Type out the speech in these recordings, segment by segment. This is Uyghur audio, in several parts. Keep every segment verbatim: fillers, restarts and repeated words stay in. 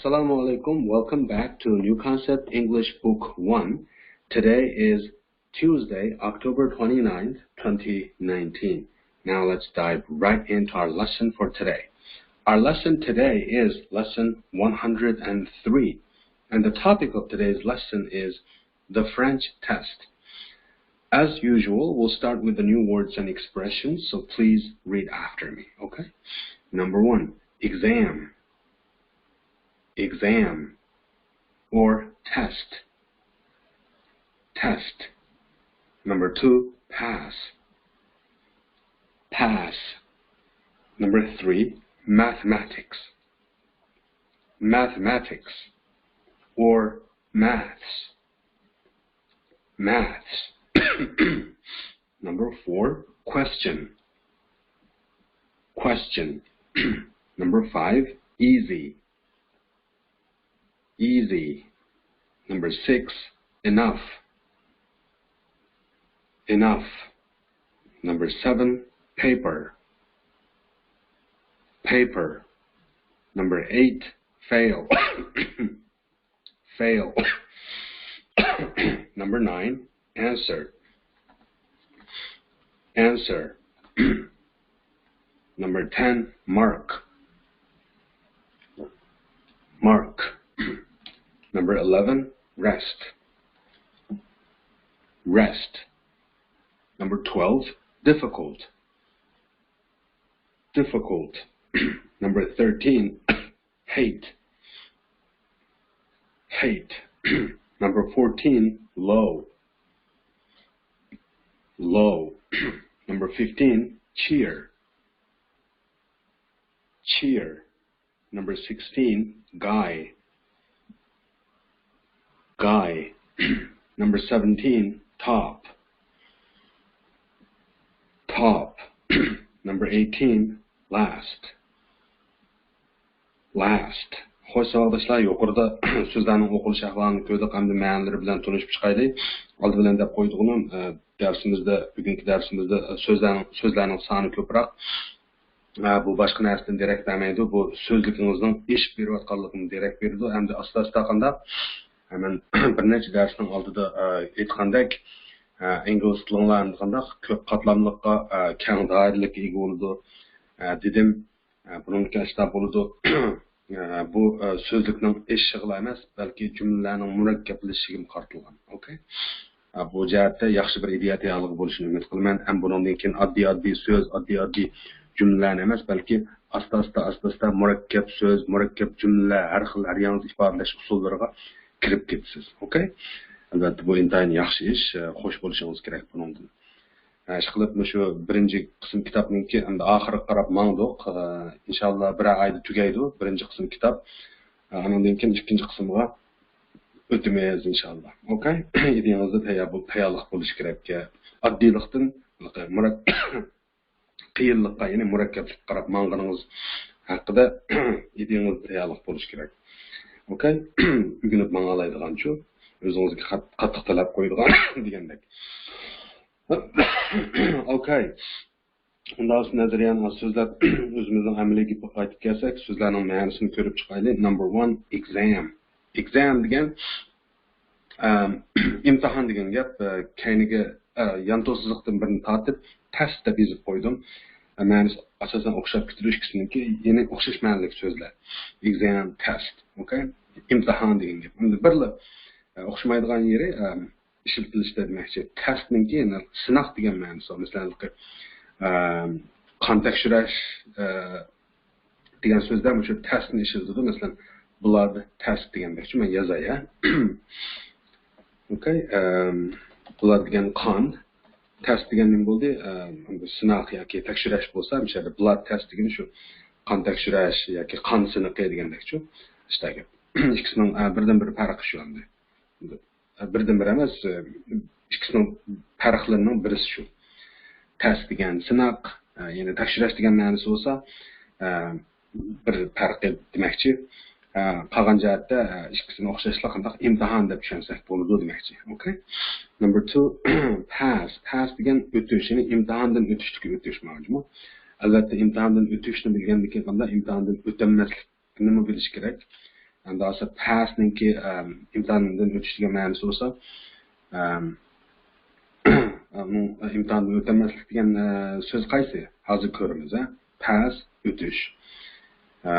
Assalamu alaikum. Welcome back to New Concept English Book one. Today is Tuesday, October twenty-ninth, twenty nineteen. Now let's dive right into our lesson for today. Our lesson today is lesson one hundred three, and the topic of today's lesson is the French test. As usual, we'll start with the new words and expressions, so please read after me, okay? Number one, exam. Exam. Or test. Test. Number two, pass. Pass. Number three, mathematics. Mathematics. Or maths. Maths. Number four, question. Question. Number five, easy. Easy. Number six, enough. Enough. Number seven, paper. Paper. Number eight, fail. Fail. Number nine, answer. Answer. Number ten, mark. Mark. Number eleven, rest. Rest. Number twelve, difficult. Difficult. Number thirteen, hate. Hate. Number fourteen, low. Low. Number fifteen, cheer. Cheer. Number sixteen, guy. Guy. Number seventeen, top. Top. Number eighteen, last. Last. خوش، ساۋاقداشلار، يۇقىرىدا سۆزلەرنىڭ ئوقۇلۇش ئەھۋالىنى كۆردۇق، ئەمدى مەنىلىرى بىلەن تونۇشۇپ چىقايلى. ئالدى بىلەن دەپ قويدۇغىنىم، ئە، دەرسىمىزدە، بۈگۈنكى دەرسىمىزدە، ئە، سۆزلەرنىڭ، سۆزلەرنىڭ سانى كۆپرەك. ئە، بۇ باشقا نەرسىدىن دېرەك بەرمەيدۇ. بۇ سۆزلۈكىڭىزنىڭ ئېشىپ بېرىۋاتقانلىقىدىن دېرەك بېرىدۇ. ئەمدى ئاستا-ئاستا قانداق، ئە، مەن بىر نەچچە دەرسنىڭ ئالدىدا، ئە، ئېيتقاندەك، ئە، ئىنگلىز تىلىڭلار ئەمدى قانداق كۆپ قاتلاملىققا، ئە، كەڭ دائىرىلىككە ئىگە بولىدۇ، ئە، دېدىم. ئە، بۇنىڭدىكى ئەستا بولىدۇ. ئە، بۇ، ئە، سۆزلۈكنىڭ ئېشىشىغىلا ئەمەس، بەلكى جۈملىلەرنىڭ مۇرەككەپلىشىشىگىمۇ قارىتىلغان. ئوكەي؟ ئە، بۇ جەھەتتە ياخشى بىر ئىدىيە تەييارلىقى بولۇشىنى ئۈمىد قىلىمەن. ھەم بۇنىڭدىن كېيىن ئاددىي، ئاددىي سۆز، ئاددىي، ئاددىي جۈملىلەرنى ئەمەس، بەلكى ئاستا، ئاستا، ئاستا، ئاستا مۇرەككەپ سۆز، مۇرەككەپ جۈملىلەر، ھەر خىل، ھەر ياڭزا ئىپادىلەش ئۇسۇللىرىغا كىرىپ كېتىسىز. ئوكەي؟ ئەلۋەتتە، بۇ ئىنتايىن ياخشى ئىش. ئە، خوش بولۇشىڭىز كېرەك بۇنىڭدىن. ئە، ئىشقىلىپ، مۇشۇ بىرىنچى قىسىم كىتابنىڭكى ئەمدى ئاخىرىغا قاراپ ماڭدۇق. ئە، ئىنشاللا بىرەر ئايدا تۈگەيدۇ بىرىنچى قىسىم كىتاب. ئە، ئانىڭدىن كېيىن ئىككىنچى قىسىمغا ئۆتىمىز، ئىنشاللا. ئوكەي؟ ئىدىيىڭىزنى تەييار بول-، تەييارلىق بولۇشى كېرەك. ئاددىيلىقتىن مۇرەك-، قىيىنلىققا، يەنى مۇرەككەپلىككە قاراپ ماڭغىنىڭىز ھەققىدە ئىدىيىڭىزدە تەييارلىق بولۇشى كېرەك. ئوكەي؟ ئۆگىنىپ ماڭالايدىغانچۇ، ئۆزىڭىزگە قات-، قاتتىق تەلەپ قويىدىغان دېگەندەك. ئوكەي. ئۇنداق بولسا نەزەرىيەنى سۆزلەپ، ئۆزىمىزنىڭ ئەمەلىي گېپىگە قايتىپ كەلسەك، سۆزلەرنىڭ مەنىسىنى كۆرۈپ چىقايلى. نمبر ۋان، ئېگزام. ئېگزام دېگەن، ئەم، ئىمتىھان دېگەن گەپ. ئە، كەينىگە، ئە، يانتۇ سىزىقتىن بىرنى تارتىپ، تەست دەپ يېزىپ قويدۇم. ئە، مەنىسى ئاساسەن ئوخشاپ كېتىدۇ ئىككىسىنىڭكى، يەنى ئوخشاش مەنىلىك سۆزلەر. ئېگزام، تەست. ئوكەي؟ ئىمتىھان دېگەن گەپ. ئەمدى بىرلا، ئە، ئوخشىمايدىغان يېرى، ئەم، ئىشلىتىلىشتە دېمەكچى. تەستنىڭكى سىناق دېگەن مەنىسى بار. مەسىلەن، ئەم، قان تەكشۈرۈش، ئە، دېگەن سۆزدە مۇشۇ تەستنى ئىشلىتىدۇ. مەسىلەن، بلاد تەست دېگەندەكچۇ، مەن يازاي، ھە. ئوكەي، ئەم، بلاد دېگەن قان، تەست دېگەن نېمە بولدى؟ ئەم، سىناق ياكى تەكشۈرۈش بولسا، مۇشۇ يەردە بلاد تەست دېگىنى شۇ قان تەكشۈرۈش ياكى قان سىنىقى دېگەندەكچۇ. ئىشتە گەپ. ئىككىسىنىڭ، ئە، بىردىن بىر پەرقى شۇ ئەمدى. بىردىن بىر ئەمەس، ئىككىسىنىڭ پەرقلىرىنىڭ بىرسى شۇ. تەست دېگەن سىناق، يەنى تەكشۈرۈش دېگەن مەنىسى بولسا، بىر پەرقى دېمەكچى. قالغان جەھەتتە ئىككىسىنى ئوخشاشلا قانداق ئىمتىھان دەپ چۈشەنسەك بولىدۇ دېمەكچى. ئوكەي. نمبر تۇ، پاس. پاس دېگەن ئۆتۈش، يەنى ئىمتىھاندىن ئۆتۈشتىكى ئۆتۈش مانا جۇمۇ. ئەلۋەتتە، ئىمتىھاندىن ئۆتۈشنى بىلگەندىن كېيىن قانداق ئىمتىھاندىن ئۆتەلمەسلىك نېمە بىلىش كېرەك؟ ئەمدى ئاسا پاسنىڭكى، ئەم، ئىمتىھاندىن ئۆتۈش دېگەن مەنىسى بولسا، ئەم، ئىمتىھاندىن ئۆتەلمەسلىك دېگەن، ئە، سۆز قايسى؟ ھازىر كۆرىمىز، ھە؟ پاس، ئۆتۈش. ئە،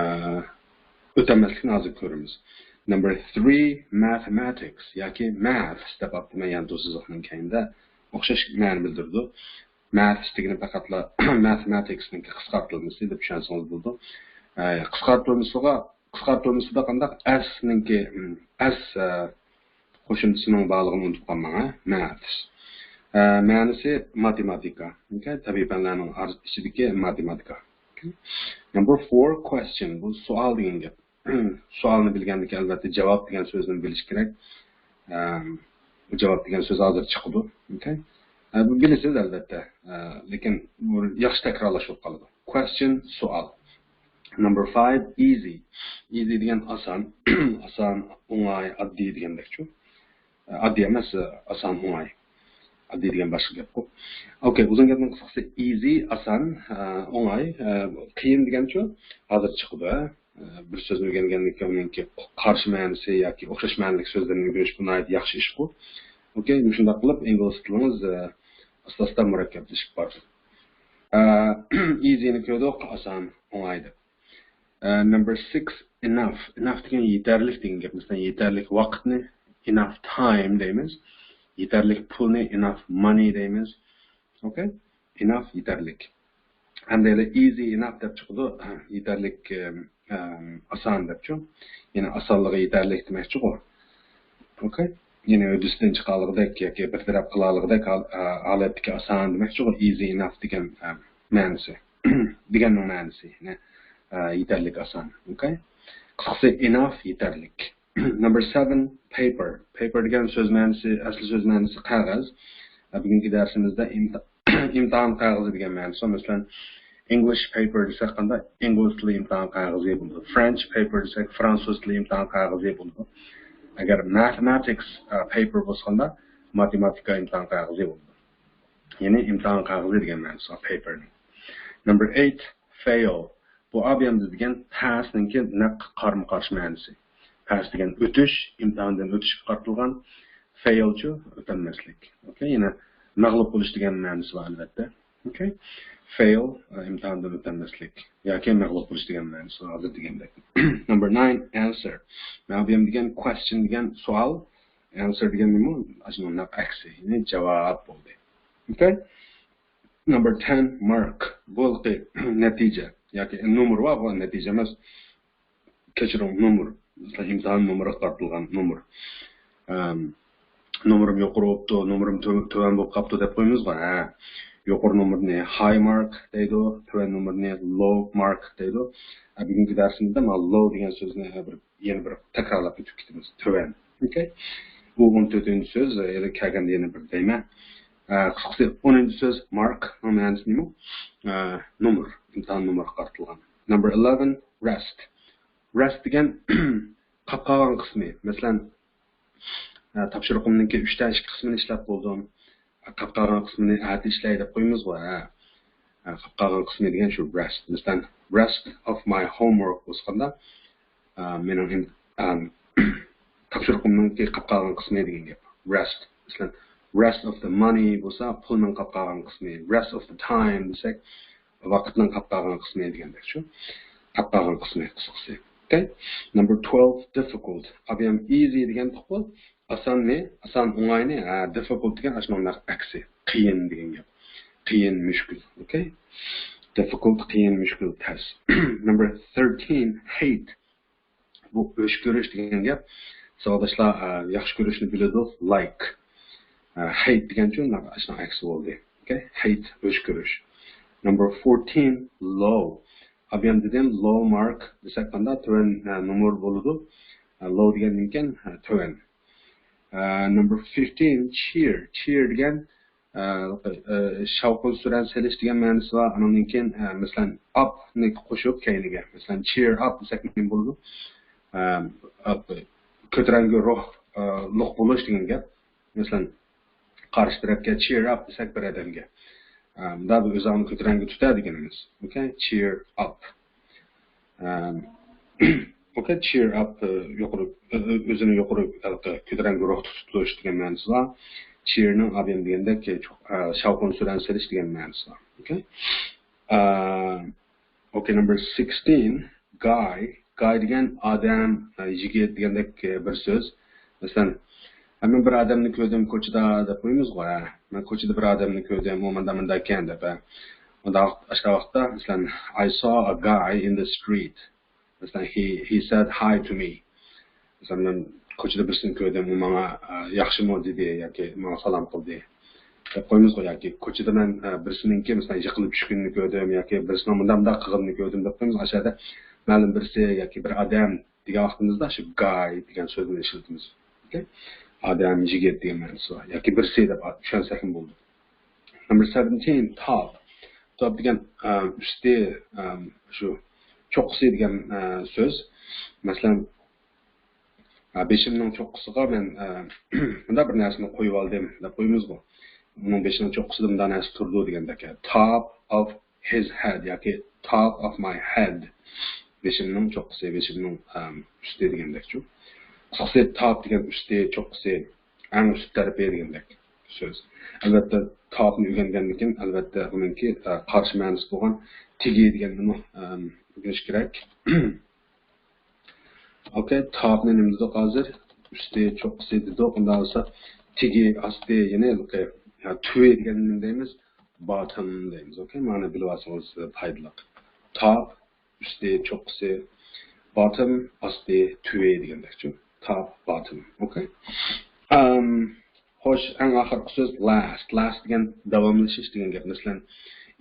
ئۆتەلمەسلىكنى ھازىر كۆرىمىز. Number three, mathematics ياكى maths دەپ ئاپتىمەن يەنە دوسىزلىقنىڭ كەينىدە ئوخشاش مەنە بىلدۈرىدۇ. ماثس دېگىنى پەقەتلا ماثېماتىكسنىڭكى قىسقارتىلمىسى دەپ چۈشەنسىڭىز بولىدۇ. ئە، قىسقارتىلمىسىغا، قىسقارتىلمىسىدا قانداق؟ ئەسنىڭكى، ئەس، ئە، قوشۇمچىسىنىڭ بارلىقىنى ئۇنتۇپ قالماڭ، ھە؟ ماثس. ئە، مەنىسى ماتېماتىكا. ئوكەي؟ تەبىئىي پەنلەرنىڭ ئار-، ئىچىدىكى ماتېماتىكا. ئوكەي؟ Number four, question. بۇ سوئال دېگەن گەپ. سوئالنى بىلگەندىكىن، ئەلۋەتتە، جاۋاب دېگەن سۆزنى بىلىش كېرەك. ئەم، جاۋاب دېگەن سۆز ھازىر چىقىدۇ. ئوكەي؟ ئە، بۇ بىلىسىز، ئەلۋەتتە. ئە، لېكىن بۇ ياخشى تەكرارلاش بولۇپ قالىدۇ. Question، سوئال. Number five, easy. Easy دېگەن ئاسان. ئاسان، ئوڭاي، ئاددىي دېگەندەكچۇ. ئە، ئاددىي ئەمەس، ئە، ئاسان، ئوڭاي. ئاددىي دېگەن باشقا گەپقۇ. ئوكەي، ئۇزۇن گەپنىڭ قىسقىسى، easy، ئاسان، ئە، ئوڭاي، ئە، قىيىن دېگەنچۇ؟ ھازىر چىقىدۇ، ھە؟ ئە، بىر سۆزنى ئۆگەنگەندىن كېيىن ئۇنىڭكى قارشى مەنىسى ياكى ئوخشاش مەنىلىك سۆزلەرنى ئۆگىنىش، بۇ ناھايىتى ياخشى ئىشقۇ. ئوكەي، مۇشۇنداق قىلىپ ئىنگلىز تىلىڭىز، ئە، ئاستا-ئاستا مۇرەككەپلىشىپ بارىدۇ. ئە، easy نى كۆردۇق، ئاسان، ئوڭاي دەپ. ئە، number six, enough. Enough دېگەن يېتەرلىك دېگەن گەپ. مەسىلەن، يېتەرلىك ۋاقىتنى enough time دەيمىز. يېتەرلىك پۇلنى enough money دەيمىز. ئوكەي؟ Enough يېتەرلىك. ھەمدە يەنە easy enough دەپ چىقىدۇ. يېتەرلىك، ئەم، ئەم، ئاسان دەپچۇ. يەنى ئاسانلىقى يېتەرلىك دېمەكچىغۇ. ئوكەي؟ يەنى ھۆددىسىدىن چىققانلىقىدەك ياكى بىر تەرەپ قىلالىقىدەك ھال-، ئە، ھالەتتىكى ئاسان دېمەكچىغۇ، easy enough دېگەن، ئە، مەنىسى. دېگەننىڭ مەنىسى، يەنى، ئە، يېتەرلىك ئاسان. ئوكەي؟ قىسقىسى enough يېتەرلىك. Number seven, paper. Paper دېگەن سۆز مەنىسى، ئەسلى سۆز مەنىسى قەغەز. ئە، بۈگۈنكى دەرسىمىزدە ئىمتا-، ئىمتىھان قەغىزى دېگەن مەنىسى. مەسىلەن، English paper دېسەك قانداق؟ ئىنگلىز تىلى ئىمتىھان قەغىزى بولىدۇ. French paper دېسەك، فرانسۇز تىلى ئىمتىھان قەغىزى بولىدۇ. ئەگەر mathematics، ئە، paper بولسا قانداق؟ ماتېماتىكا ئىمتىھان قەغىزى بولىدۇ. يەنى ئىمتىھان قەغىزى دېگەن مەنىسى بار paper نىڭ. Number eight, fail. بۇ ئابىيەمدە دېگەن پاسنىڭكى نەق قارمۇ قارشى مەنىسى. پاس دېگەن ئۆتۈش، ئىمتىھاندىن ئۆتۈشكە قارىتىلغان. فېيلچۇ، ئۆتەلمەسلىك. ئوكەي، يەنە مەغلۇپ بولۇش دېگەن مەنىسى بار، ئەلۋەتتە. ئوكەي، فېيل، ئىمتىھاندىن ئۆتەلمەسلىك ياكى مەغلۇپ بولۇش دېگەن مەنىسى بار، ھازىر دېگەندەك. Number nine, answer. مەغلۇبىيەم دېگەن question دېگەن سوئال، answer دېگەن نېمە؟ ئاشۇنىڭ نەق ئەكسى، يەنى جاۋاب بولدى. ئوكەي. Number ten, mark. بۇ ھېلىقى نەتىجە ياكى نومۇر بار، بۇ نەتىجە ئەمەس. كەچۈرۈڭ، نومۇر. مەسىلەن، ئىمتىھان نومۇرىغا قارىتىلغان نومۇر. ئەم، نومۇرۇم يۇقىرى بوپتۇ، نومۇرۇم تۆ-، تۆۋەن بولۇپ قاپتۇ دەپ قويىمىزغۇ، ھە. يۇقىرى نومۇرنى ھاي مارك دەيدۇ، تۆۋەن نومۇرنى لو مارك دەيدۇ. ئە، بۈگۈنكى دەرسىمىزدە مانا لو دېگەن سۆزنى، ئە، بىر، يەنە بىر تەكرارلاپ ئۆتۈپ كېتىمىز. تۆۋەن. ئوكەي. بۇ ئون تۆتىنچى سۆز، ئە، يەنە كەلگەندە يەنە بىر دەيمەن. ئە، قىسقىسى، ئونىنچى سۆز ماركنىڭ مەنىسى نېمە؟ ئە، نومۇر، ئىمتىھان نومۇرىغا قارىتىلغان. Number eleven, rest. رەست دېگەن قاپقالغان قىسمى. مەسىلەن، ئە، تاپشۇرۇقۇمنىڭكى ئۈچتە ئىككى قىسمىنى ئىشلەپ بولدۇم. قاپقالغان قىسمىنى ئەتە ئىشلەي دەپ قويىمىزغۇ، ھە. ئە، قاپقالغان قىسمى دېگەن شۇ رەست. مەسىلەن، rest of my homework بولسا قانداق؟ ئە، مېنىڭ ئىم-، ئەم، تاپشۇرۇقۇمنىڭكى قاپقالغان قىسمى دېگەن گەپ. رەست. مەسىلەن، rest of the money بولسا پۇلنىڭ قاپقالغان قىسمى. Rest of the time دېسەك، ۋاقىتنىڭ قاپقالغان قىسمى دېگەندەك شۇ. قاپقالغان قىسمى قىسقىسى. ئوكەي. Number twelve, difficult. ئابىيام easy دېگەنتۇققۇ. ئاساننى، ئاسان ئوڭاينى، ھە، difficult دېگەن ئاشۇنىڭ نەق ئەكسى. قىيىن دېگەن گەپ. قىيىن، مۈشكۈل. ئوكەي. Difficult، قىيىن، مۈشكۈل، تەس. Number thirteen, hate. بۇ ئۆچ كۆرۈش دېگەن گەپ. ساۋاقداشلار، ئە، ياخشى كۆرۈشنى بىلىدۇ، like. ئە، hate دېگەنچۇ، ئاشۇنىڭ ئەكسى بولدى. ئوكەي، hate، ئۆچ كۆرۈش. Number fourteen, low. ئابىيام دېدىم، low mark دېسەك قانداق؟ تۆۋەن، ئە، نومۇر بولىدۇ. ئە، low دېگەندىن كېيىن، ئە، تۆۋەن. ئە، number fifteen, cheer. Cheer دېگەن، ئە، ئە، شاۋقۇن سۈرەن سېلىش دېگەن مەنىسى بار. ئانىڭدىن كېيىن، ئە، مەسىلەن، up نى قوشۇپ كەينىگە، مەسىلەن، cheer up دېسەك نېمە بولىدۇ؟ ئە، up، كۆتۈرەڭگۈ روھ، ئە، لۇق بولۇش دېگەن گەپ. مەسىلەن، قارشى تەرەپكە cheer up دېسەك بىر ئادەمگە، ئە، مۇنداق بىر ئۆزۈڭنى كۆتۈرەڭگۈ تۇتە دېگىنىمىز. ئوكەي، cheer up. ئە، Okay, cheer up, ئە، يۇقىرى، ئۆ-، ئۆ-، ئۆزىنى يۇقىرى ھېلىقى كۆتۈرەڭگۈ روھتا تۇتۇش دېگەن مەنىسى بار. Cheer نىڭ ئابىيەن دېگەندەك، ئە، شاۋقۇن سۈرەن سېلىش دېگەن مەنىسى بار. Okay. ئە، okay, number sixteen, guy. Guy دېگەن ئادەم، ئە، يىگىت دېگەندەك، ئە، بىر سۆز. مەسىلەن، «ھە، مەن بىر ئادەمنى كۆردۈم كوچىدا» دەپ قويىمىزغۇ، ھە. «مەن كوچىدا بىر ئادەمنى كۆردۈم، ئۇ مۇندا، مۇندا ئىكەن» دەپ، ھە. ئۇنداق، ئاشۇنداق ۋاقىتتا، مەسىلەن، «I saw a guy in the street». مەسىلەن، he, he said hi to me. مەسىلەن، مەن كوچىدا بىرسىنى كۆردۈم، ئۇ ماڭا، ئە، «ياخشىمۇ؟» دېدى ياكى «ماڭا سالام قىلدى» دەپ قويىمىزغۇ. ياكى كوچىدا مەن، ئە، بىرسىنىڭكى، مەسىلەن، يىقىلىپ چۈشكىنىنى كۆردۈم ياكى بىرسىنىڭ مۇنداق، مۇنداق قىلغىنىنى كۆردۈم دەپ قويىمىز. ئاشۇ يەردە مەلۇم بىرسى ياكى بىر ئادەم دېگەن ۋاقتىمىزدا شۇ guy دېگەن سۆزنى ئىشلىتىمىز. Okay؟ ئادەم، يىگىت دېگەن مەنىسى بار. ياكى بىرسى دەپ چۈشەنسەكمۇ بولىدۇ. Number seventeen, top. Top دېگەن، ئە، ئۈستى، ئە، شۇ چوققىسى دېگەن، ئە، سۆز. مەسىلەن، ئە، «بېشىمنىڭ چوققىسىغا مەن، ئە، مۇنداق بىر نەرسىنى قويۇۋالدىم» دەپ قويىمىزغۇ. «ئۇنىڭ بېشىنىڭ چوققىسىدا مۇنداق نەرسە تۇرىدۇ» دېگەندەك. Top of his head ياكى top of my head. بېشىمنىڭ چوققىسى، بېشىمنىڭ، ئەم، ئۈستى دېگەندەكچۇ. قىسقىسى، top دېگەن ئۈستى، چوققىسى، ئەڭ ئۈست تەرىپى دېگەندەك سۆز. ئەلۋەتتە، top نى ئۆگەنگەندىن كېيىن، ئەلۋەتتە، ئۇنىڭكى، ئە، قارشى مەنىسى بولغان تېگى دېگەننىمۇ، ئەم، ئۆگىنىش كېرەك. Okay، top نى نېمە دېدۇق ھازىر؟ ئۈستى، چوققىسى دېدۇق. ئۇنداق بولسا، تېگى، ئاستى، يەنى ھېلىقى، يا، تۈۋى دېگەننى نېمە دەيمىز؟ Bottom دەيمىز. Okay، مانا بىلىۋالسىڭىز پايدىلىق. Top، ئۈستى، چوققىسى، bottom، ئاستى، تۈۋى دېگەندەكچۇ. Top, bottom. Okay. ئەم، خوش، ئەڭ ئاخىرقى سۆز last. Last دېگەن داۋاملىشىش دېگەن گەپ. مەسىلەن،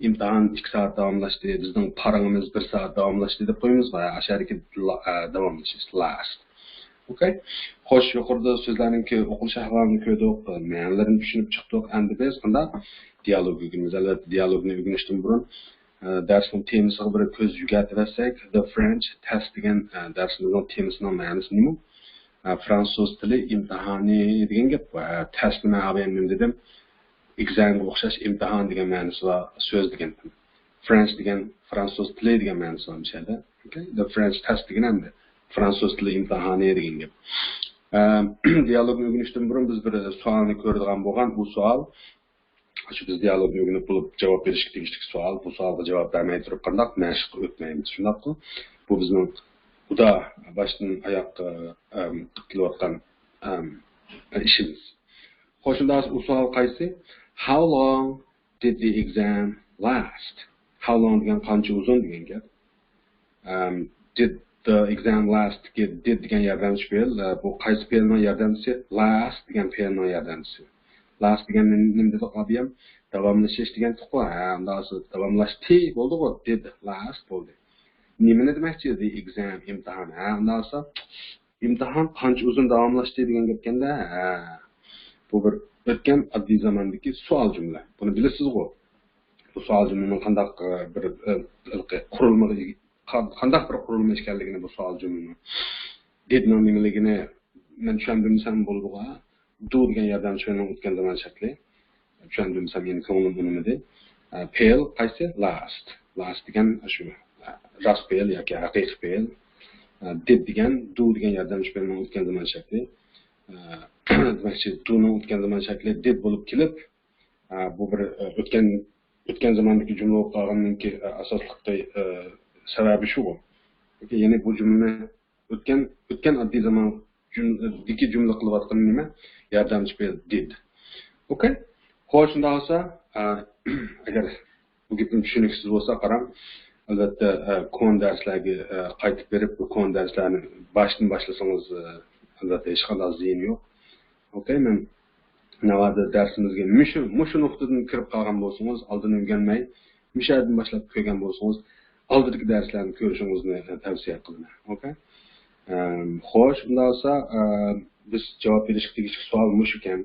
ئىمتىھان ئىككى سائەت داۋاملاشتى، بىزنىڭ پارىڭىمىز بىر سائەت داۋاملاشتى دەپ قويىمىزغۇ، ھە، ئاشۇ يەردىكى لا-، ئە، داۋاملىشىش، last. Okay. خوش، يۇقىرىدا سۆزلەرنىڭكى ئوقۇلۇش ئەھۋالىنى كۆردۇق، مەنىلىرىنى چۈشىنىپ چىقتۇق. ئەمدى بىز قانداق دىيالوگ ئۆگىنىمىز؟ ئەلۋەتتە، دىيالوگنى ئۆگىنىشتىن بۇرۇن، ئە، دەرسنىڭ تېمىسىغا بىر كۆز يۈگۈرتۈۋەتسەك، The French Test دېگەن، ئە، دەرسىمىزنىڭ تېمىسىنىڭ مەنىسى نېمە؟ ئە، فرانسۇز تىلى ئىمتىھانى دېگەن گەپ. ئە، تېست نېمە، ئابىيەن نېمە دېدىم؟ ئېگزامغا ئوخشاش ئىمتىھان دېگەن مەنىسى بار سۆز دېگەن. فرانس دېگەن فرانسۇز تىلى دېگەن مەنىسى بار مۇشۇ يەردە. Okay؟ The French Test دېگىنى ئەمدى فرانسۇز تىلى ئىمتىھانى دېگەن گەپ. ئە، دىيالوگنى ئۆگىنىشتىن بۇرۇن بىز بىر سوئالنى كۆرىدىغان بولغان. بۇ سوئال، شۇ بىز دىيالوگنى ئۆگىنىپ بولۇپ جاۋاب بېرىشكە تېگىشلىك سوئال. بۇ سوئالغا جاۋاب بەرمەي تۇرۇپ قانداق مەشىققە ئۆتمەيمىز، شۇنداققۇ؟ بۇ بىزنىڭ ئۇدا باشتىن ئاياق، ئەم، قىلىپ كېلىۋاتقان، ئەم، ئىشىمىز. خوش، ئۇنداق بولسا ئۇ سوئال قايسى؟ How long did the exam last? How long دېگەن قانچە ئۇزۇن دېگەن گەپ. ئەم، did the exam last دېگەن، did دېگەن ياردەمچى پېئىل. ئە، بۇ قايسى پېئىلنىڭ ياردەمچىسى؟ Last دېگەن پېئىلنىڭ ياردەمچىسى. Last دېگەن نېمە، نېمە دېدۇق ئابىيەم؟ داۋاملىشىش دېگەنتۇققۇ. ھە، ئۇنداق بولسا داۋاملاشتى بولدىغۇ، did last بولدى. نېمىنى دېمەكچى؟ The exam، ئىمتىھان. ھە، ئۇنداق بولسا ئىمتىھان قانچە ئۇزۇن داۋاملاشتى دېگەن گەپكەندە. ھە. بۇ بىر ئۆتكەن ئاددىي زاماندىكى سوئال جۈملە. بۇنى بىلىسىزغۇ. بۇ سوئال جۈملىنىڭ قانداق، ئە، بىر، ئە، ھېلىقى قۇرۇلمىغا ئىگە، قا-، قانداق بىر قۇرۇلما ئىكەنلىكىنى بۇ سوئال جۈملىنىڭ. Did نىڭ نېمىلىكىنى مەن چۈشەندۈرمىسەم بولىدىغۇ. Do دېگەن ياردەمچى پېئىلنىڭ ئۆتكەن زامان شەكلى. چۈشەندۈرمىسەم يەنە كۆڭلۈم ئۇنىمىدى. ئە، پېئىل قايسى؟ Last. Last دېگەن شۇ، ئە، راست پېئىل ياكى ھەقىقىي پېئىل. ئە، did دېگەن، do دېگەن ياردەمچى پېئىلنىڭ ئۆتكەن زامان شەكلى. ئە، دېمەكچى، do نىڭ ئۆتكەن زامان شەكلى did بولۇپ كېلىپ، ئە، بۇ بىر، ئە، ئۆتكەن، ئۆتكەن زاماندىكى جۈملە بولۇپ قالغىنىڭكى، ئە، ئاساسلىقى، ئە، سەۋەبى شۇ. يەنى بۇ جۈملىنى ئۆتكەن، ئۆتكەن ئاددىي زامان جۈم-، دىكى جۈملە قىلىۋاتقىنى نېمە؟ ياردەمچى پېئىل did. Okay؟ خوش، شۇنداق بولسا، ئە، ئەگەر بۇ گېپىم چۈشىنىكسىز بولسا قاراڭ. ئەلۋەتتە، ئە، كونا دەرسلەرگە، ئە، قايتىپ بېرىپ، بۇ كونا دەرسلەرنى باشتىن باشلىسىڭىز، ئە، ئەلۋەتتە، ھېچقانداق زىيىنى يوق. Okay، مەن ناۋادا دەرسىمىزگە مۇشۇ، مۇشۇ نۇقتىدىن كىرىپ قالغان بولسىڭىز، ئالدىن ئۆگەنمەي، مۇشۇ يەردىن باشلاپ كۆرگەن بولسىڭىز، ئالدىدىكى دەرسلەرنى كۆرۈشىڭىزنى، ئە، تەۋسىيە قىلىمەن. Okay؟ ئەم، خوش، ئۇنداق بولسا، ئە، بىز جاۋاب بېرىشكە تېگىشلىك سوئال مۇشۇكەن.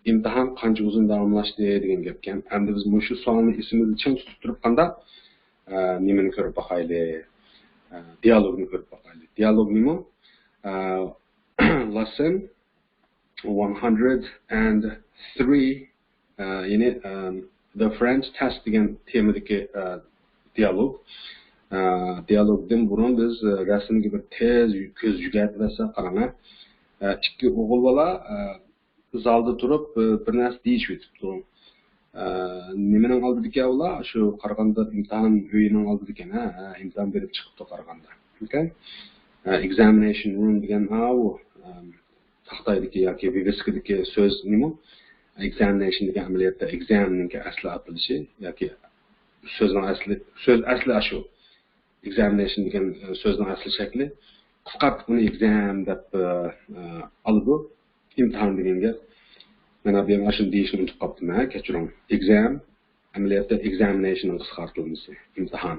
ئىمتىھان قانچە ئۇزۇن داۋاملاشتى دېگەن گەپكەن. ئەمدى بىز مۇشۇ سوئالنى ئېسىمىزدە چىڭ تۇتۇپ تۇرۇپ قانداق، ئە، نېمىنى كۆرۈپ باقايلى؟ ئە، دىيالوگنى كۆرۈپ باقايلى. دىيالوگ نېمە؟ ئە، lesson one hundred and three، ئە، يەنى، ئە، The French Test دېگەن تېمىدىكى، ئە، دىيالوگ. ئە، دىيالوگدىن بۇرۇن بىز، ئە، رەسىمگە بىر تېز كۆز يۈگەرتىۋەتسەك، قاراڭ، ئە، ئىككى ئوغۇل بالا، ئە، زالدا تۇرۇپ، ئە، بىر نەرسە دېيىشىۋېتىپتۇ. ئە، نېمىنىڭ ئالدىدىكەن ئۇلار؟ شۇ قارىغاندا ئىمتىھان ئۆيىنىڭ ئالدىدىكەن، ھە، ھە، ئىمتىھان بېرىپ چىقىپتۇ قارىغاندا. ئوكەي؟ ئە، examination room دېگەن، ھە، ئۇ، ئە، تاختايدىكى ياكى ۋىۋىسكىدىكى سۆز نېمە؟ Examination دېگەن ئەمەلىيەتتە exam نىڭكى ئەسلى ئاتىلىشى ياكى سۆزنىڭ ئەسلى، سۆز ئەسلى ئاشۇ. Examination دېگەن، ئە، سۆزنىڭ ئەسلى شەكلى. قىسقارتىپ ئۇنى exam دەپ، ئە، ئە، ئالىدۇ. ئىمتىھان دېگەن گەپ. مانا بۇ يەرگە ئاشۇنى دېيىشنى ئۇنتۇپ قاپتىمەن، ھە، كەچۈرۈڭ. Exam ئەمەلىيەتتە examination نىڭ قىسقارتىلمىسى، ئىمتىھان.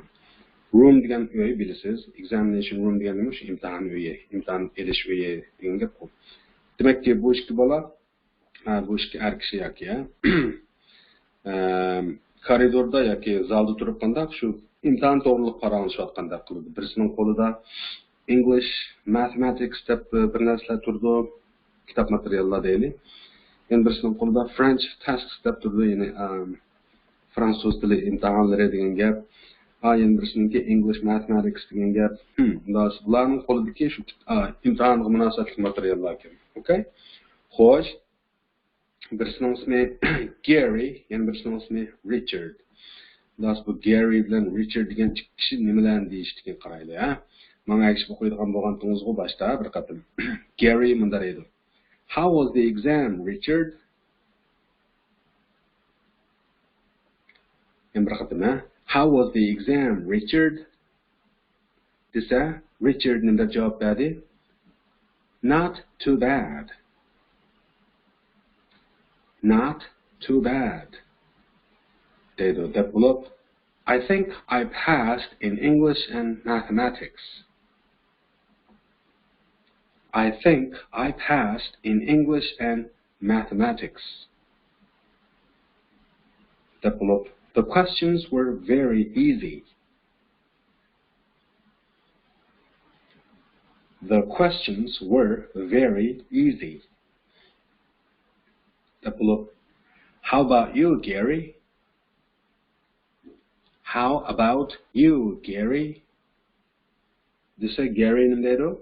Room دېگەن ئۆي بىلىسىز. Examination room دېگەن نېمە؟ شۇ ئىمتىھان ئۆيى، ئىمتىھان ئېلىش ئۆيى دېگەن گەپقۇ. دېمەككى، بۇ ئىككى بالا، ھە، بۇ ئىككى ئەر كىشى ياكى، ھە، ئەم، كارىدوردا ياكى زالدا تۇرۇپ قانداق شۇ ئىمتىھان توغرىلىق پاراڭلىشىۋاتقاندەك قىلىدۇ. بىرسىنىڭ قولىدا English، Mathematics دەپ بىر نەرسىلەر تۇرىدۇ، كىتاب ماتېرىياللار دەيلى. يەنە بىرسىنىڭ قولىدا French، Tasks دەپ تۇرىدۇ، يەنى، ئەم، فرانسۇز تىلى ئىمتىھانلىرى دېگەن گەپ. ھا، يەنە بىرسىنىڭكى English، Mathematics دېگەن گەپ. ھىم، خۇداس، بۇلارنىڭ قولىدىكى شۇ كىت-، ئا، ئىمتىھانغا مۇناسىۋەتلىك ماتېرىياللار ئىكەن. ئوكەي؟ خوش. بىرسىنىڭ ئىسمى گېرى، يەنە بىرسىنىڭ ئىسمى رىچارد. خۇداس، بۇ گېرى بىلەن رىچارد دېگەن ئىككى كىشى نېمىلەرنى دېيىشتىكىن قارايلى، ھە؟ ماڭا ئەگىشىپ ئوقۇيدىغان بولغانتىڭىزغۇ باشتا بىر قېتىم. گېرى مۇنداق دەيدۇ. How was the exam, Richard? يەنە بىر قېتىم، ھە؟ How was the exam, Richard? دېسە، رىچارد نېمە دەپ جاۋاب بەردى؟ Not too bad. Not too bad. دەيدۇ، دەپ بولۇپ، I think I passed in English and Mathematics. I think I passed in English and Mathematics. دەپ بولۇپ، The questions were very easy. The questions were very easy. دەپ بولۇپ، How about you, Gary? How about you, Gary? دېسە، گېرى نېمە دەيدۇ؟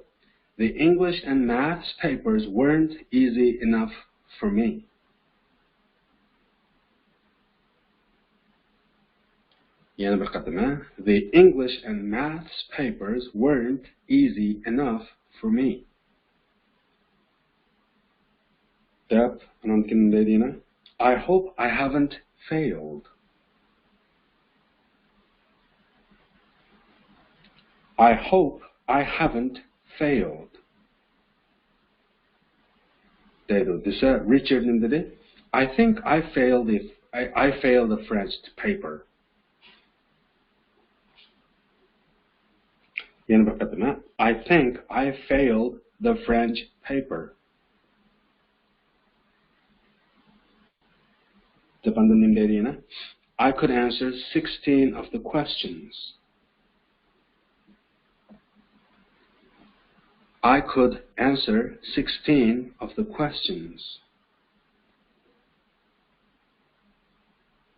The English and maths papers weren't easy enough for me. يەنە بىر قېتىم، ھە؟ The English and maths papers weren't easy enough for me. دەپ، ئانان كېيىن نېمە دەيدۇ يەنە؟ I hope I haven't failed. I hope I haven't failed. دەيدۇ. دېسە، رىچارد نېمە دېدى؟ I think I failed the, I, I failed the French paper. يەنە بىر قېتىم، ھە؟ I think I failed the French paper. دەپ ئاندىن نېمە دەيدۇ يەنە؟ I could answer sixteen of the questions. I could answer sixteen of the questions.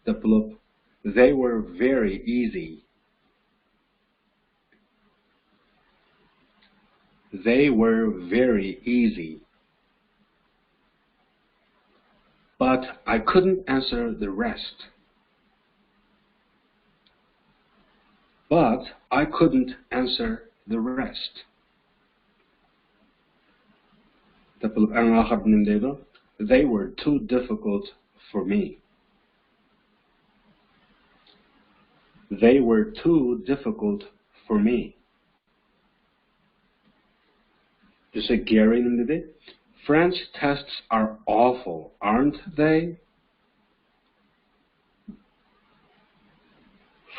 دەپ بولۇپ، they were very easy. They were very easy. But I couldn't answer the rest. But I couldn't answer the rest. دەپ بولۇپ، ئەڭ ئاخىرىدا نېمە دەيدۇ؟ They were too difficult for me. They were too difficult for me. دېسە، گېرى نېمە دېدى؟ French tests are awful, aren't they?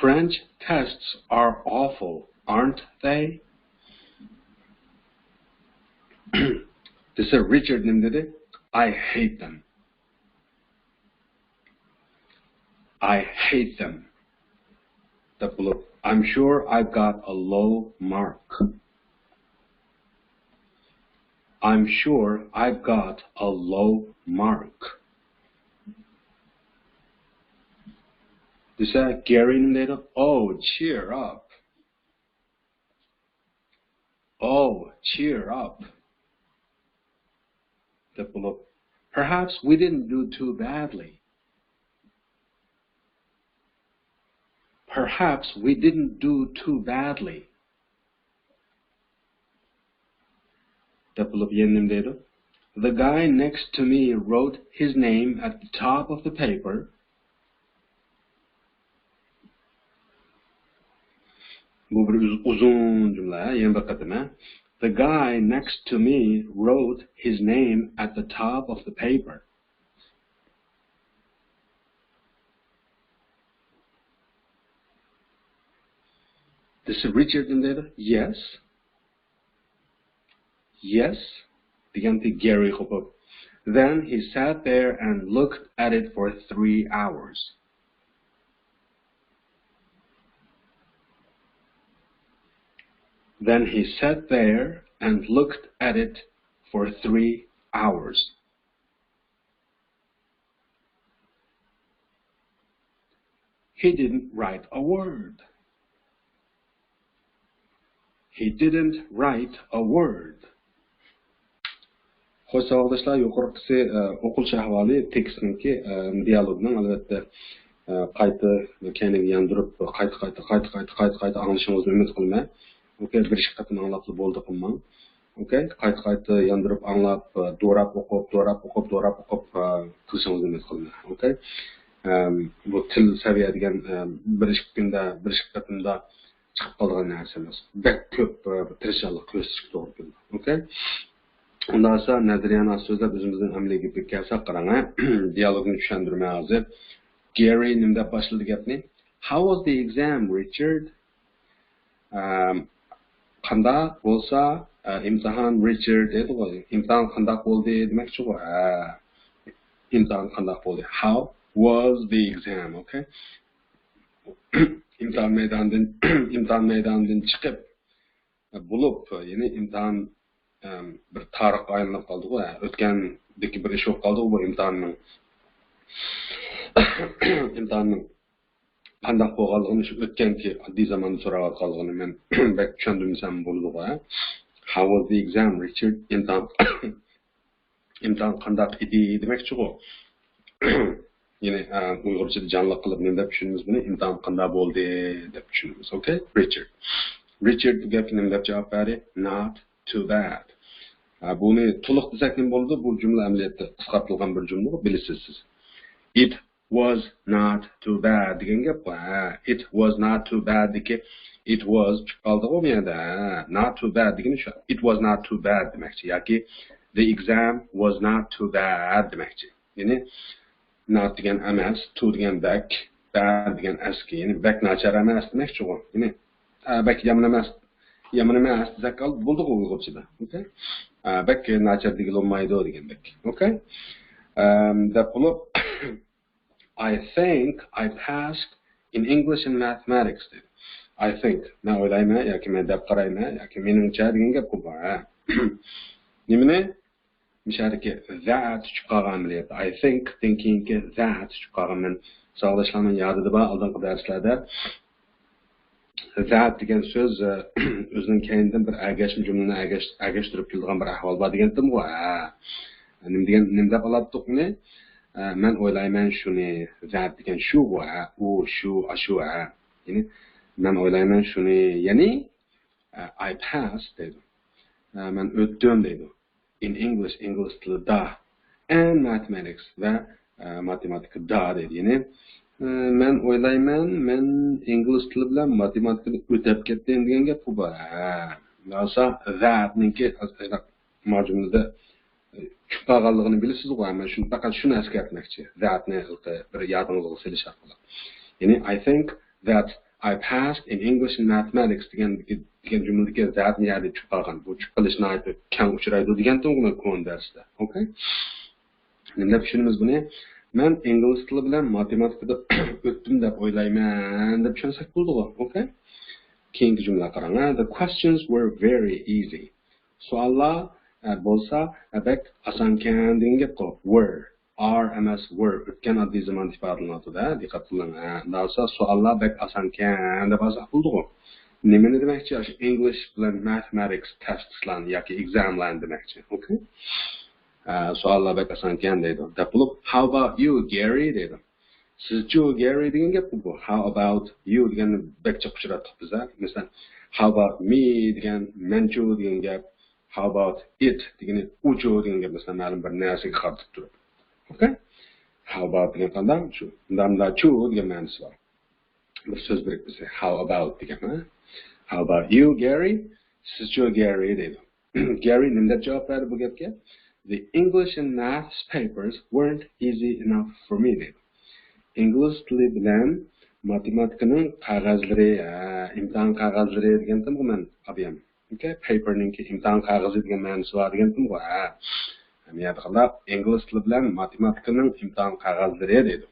French tests are awful, aren't they? دېسە، رىچارد نېمە دېدى؟ I hate them. I hate them. دەپ بولۇپ، I'm sure I've got a low mark. I'm sure I've got a low mark. دېسە، گېرى نېمە دەيدۇ؟ Oh, cheer up. Oh, cheer up. دەپ بولۇپ، Perhaps we didn't do too badly. Perhaps we didn't do too badly. دەپ بولۇپ يەنە نېمە دەيدۇ؟ The guy next to me wrote his name at the top of the paper. بۇ بىر ئۇز-، ئۇزۇن جۈملە، يەنە بىر قېتىم. The guy next to me wrote his name at the top of the paper. دېسە رىچارد نېمە دەيدۇ؟ Yes. Yes دېگەنتى گېرى قوپۇپ. Then he sat there and looked at it for three hours. Then he sat there and looked at it for three hours. He didn't write a word. He didn't write a word. خوش، ساۋاقداشلار، يۇقىرىقىسى، ئە، ئوقۇلۇش ئەھۋالى تېكىستنىڭكى، ئە، دىيالوگنىڭ، ئەلۋەتتە، ئە، قايتا كەينىگە ياندۇرۇپ، قايتا، قايتا، قايتا، قايتا، قايتا، قايتا ئاڭلىشىڭىزنى ئۈمىد قىلىمەن. ئوكەي، بىر ئىككى قېتىم ئاڭلاپلا بولدى قىلماڭ. ئوكەي، قايتا-قايتا ياندۇرۇپ ئاڭلاپ، دوراپ ئوقۇپ، دوراپ ئوقۇپ، دوراپ ئوقۇپ، ئە، قىلىشىڭىزنى ئۈمىد قىلىمەن. ئوكەي. ئەم، بۇ تىل سەۋىيە دېگەن، ئە، بىر ئىككى كۈندە، بىر ئىككى قېتىمدا چىقىپ قالىدىغان نەرسە ئەمەس. بەك كۆپ، ئە، تىرىشچانلىق كۆرسىتىشكە توغرا كېلىدۇ. ئوكەي. ئۇنداق بولسا نەزەرىيەنى ئاز سۆزلەپ، ئۆزىمىزنىڭ ئەمەلىي گېپىگە كەلسەك، قاراڭ، ھە. دىيالوگنى چۈشەندۈرىمەن ھازىر. گېرى نېمە دەپ باشلىدى گەپنى؟ How was the exam, Richard? ئەم، قانداق بولسا، ئە، ئىمتىھان، رىچارد دەيدىغۇ. ئىمتىھان قانداق بولدى دېمەكچىغۇ. ھە. ئىمتىھان قانداق بولدى؟ How was the exam? ئوكەي. ئىمتىھان مەيدانىدىن، ئىمتىھان مەيدانىدىن چىقىپ، بولۇپ، يەنى ئىمتىھان، ئەم، بىر تارىخقا ئايلىنىپ قالدىغۇ، ھە، ئۆتكەندىكى بىر ئىش بولۇپ قالدىغۇ بۇ ئىمتىھاننىڭ. ئىمتىھاننىڭ قانداق بولغانلىقىنى شۇ ئۆتكەنكى ئاددىي زاماندا سوراۋاتقانلىقىنى مەن بەك چۈشەندۈرمىسەم بولىدىغۇ، ھە. How was the exam, Richard? ئىمتىھان، ئىمتىھان قانداق ئىدى دېمەكچىغۇ. يەنى، ئە، ئۇيغۇرچىدا جانلىق قىلىپ نېمە دەپ چۈشىنىمىز بۇنى؟ ئىمتىھان قانداق بولدى دەپ چۈشىنىمىز. ئوكەي؟ رىچارد. رىچارد بۇ گەپكە نېمە دەپ جاۋاب بەردى؟ Not too bad. ئە، بۇنى تولۇق دېسەك نېمە بولىدۇ؟ بۇ جۈملە ئەمەلىيەتتە قىسقارتىلغان بىر جۈملىغۇ، بىلىسىز سىز. It was not too bad دېگەن گەپ بۇ. ھە، it was not too bad دىكى it was چۈشۈپ قالدىغۇ بۇ يەردە. ھە، not too bad دېگىنى شۇ. It was not too bad دېمەكچى. ياكى the exam was not too bad دېمەكچى. يەنى not دېگەن ئەمەس، too دېگەن بەك، bad دېگەن ئەسكى. يەنى بەك ناچار ئەمەس دېمەكچىغۇ. يەنى، ئە، بەك يامان ئەمەس، يامان ئەمەس دېسەك بولىدىغۇ ئۇيغۇرچىدا. ئوكەي؟ ئە، بەك ناچار دېگىلى بولمايدۇ دېگەندەك. ئوكەي؟ ئەم، دەپ بولۇپ، I think I passed in English and mathematics دېدى. I think، مەن ئويلايمەن ياكى مەن دەپ قارايمەن ياكى مېنىڭچە دېگەن گەپ بۇ. ھە. نېمىنى؟ مۇشۇ يەردىكى that چۈشۈپ قالغان ئەمەلىيەتتە. I think تىن كېيىنكى that چۈشۈپ قالغان. مەن ساۋاقداشلارنىڭ يادىدا بار ئالدىنقى دەرسلەردە. That دېگەن سۆز، ئە، ئۆزىنىڭ كەينىدىن بىر ئەگەشمە جۈملىنى ئەگەش-، ئەگەشتۈرۈپ كېلىدىغان بىر ئەھۋال بار دېگەنتىمغۇ. ھە. نېمە دېگەن، نېمە دەپ ئالاتتۇق بۇنى؟ ئە، مەن ئويلايمەن شۇنى. That دېگەن شۇغۇ، ھە. ئۇ، شۇ، ئاشۇ، ھە. يەنى، مەن ئويلايمەن شۇنى، يەنى، ئە، I passed دەيدۇ. ئە، مەن ئۆتتۈم دەيدۇ. In English، ئىنگلىز تىلىدا، and mathematics، ۋە، ئە، ماتېماتىكىدا دەيدۇ. يەنى، ئە، مەن ئويلايمەن، مەن ئىنگلىز تىلى بىلەن ماتېماتىكىدا ئۆتەپ كەتتىم دېگەن گەپ بۇ. ھە. راسا، that نىڭكى، ئە، ما جۈملىدە، ئە، چۈشۈپ قالغانلىقىنى بىلىسىزغۇ. مەن شۇنى، پەقەت شۇنى ئەسكەرتمەكچى. That نى بىر يادىڭىزغا سېلىش ئارقىلىق. يەنى، I think that I passed in English and mathematics دېگەن، دېگەن جۈملىدىكى that نى يەردە چۈشۈپ قالغان. بۇ چۈشۈپ قېلىش ناھايىتى كەڭ ئۇچرايدۇ دېگەنتىم مەن كونا دەرستە. ئوكەي؟ نېمە دەپ چۈشىنىمىز بۇنى؟ مەن ئىنگلىز تىلى بىلەن ماتېماتىكىدا ئۆتتۈم دەپ ئويلايمەن دەپ چۈشەنسەك بولىدىغۇ. ئوكەي؟ كېيىنكى جۈملىگە قاراڭ. The questions were very easy. سوئاللار، ئە، بولسا، ئە، بەك ئاسانكەن دېگەن گەپقۇ. Were. Are ئەمەس، were. ئۆتكەن ئاددىي زامان ئىپادىلىنىۋاتىدۇ-دە، دىققەت قىلىڭ. ھە، ئۇنداق بولسا سوئاللار بەك ئاسانكەن دەپ ئالساق بولىدىغۇ. نېمىنى دېمەكچى؟ ئاشۇ ئىنگلىش بىلەن ماتېماتىكس تېستلارنى ياكى ئېگزاملارنى دېمەكچى. ئوكەي. ئە، سوئاللار بەك ئاسانكەن دەيدۇ. دەپ بولۇپ، How about you, Gary? دەيدۇ. سىزچۇ، گېرى دېگەن گەپمۇ بۇ؟ How about you دېگەننى بەك جىق ئۇچراتتۇق بىز، ھە؟ مەسىلەن، How about me دېگەن، مەنچۇ دېگەن گەپ. How about it دېگىنى، ئۇچۇ دېگەن گەپ، مەسىلەن، مەلۇم بىر نەرسىگە قارىتىپ تۇرۇپ. ئوكەي؟ How about دېگەن قانداق؟ شۇ. مۇنداق، مۇنداقچۇ دېگەن مەنىسى بار. بىر سۆز بىرىكمىسى، How about دېگەن، ھە؟ How about you, Gary? سىزچۇ، گېرى دەيدۇ. گېرى نېمە دەپ جاۋاب بەردى بۇ گەپكە؟ The English and maths papers weren't easy enough for me دەيدۇ. ئىنگلىز تىلى بىلەن ماتېماتىكىنىڭ قەغەزلىرى، ھە، ئىمتىھان قەغەزلىرى دېگەنتىمغۇ مەن ئابىيام. ئوكەي، پەيپېرنىڭكى ئىمتىھان قەغىزى دېگەن مەنىسى بار دېگەنتىمغۇ، ھە. يەنى قانداق؟ ئىنگلىز تىلى بىلەن ماتېماتىكىنىڭ ئىمتىھان قەغەزلىرى دەيدۇ.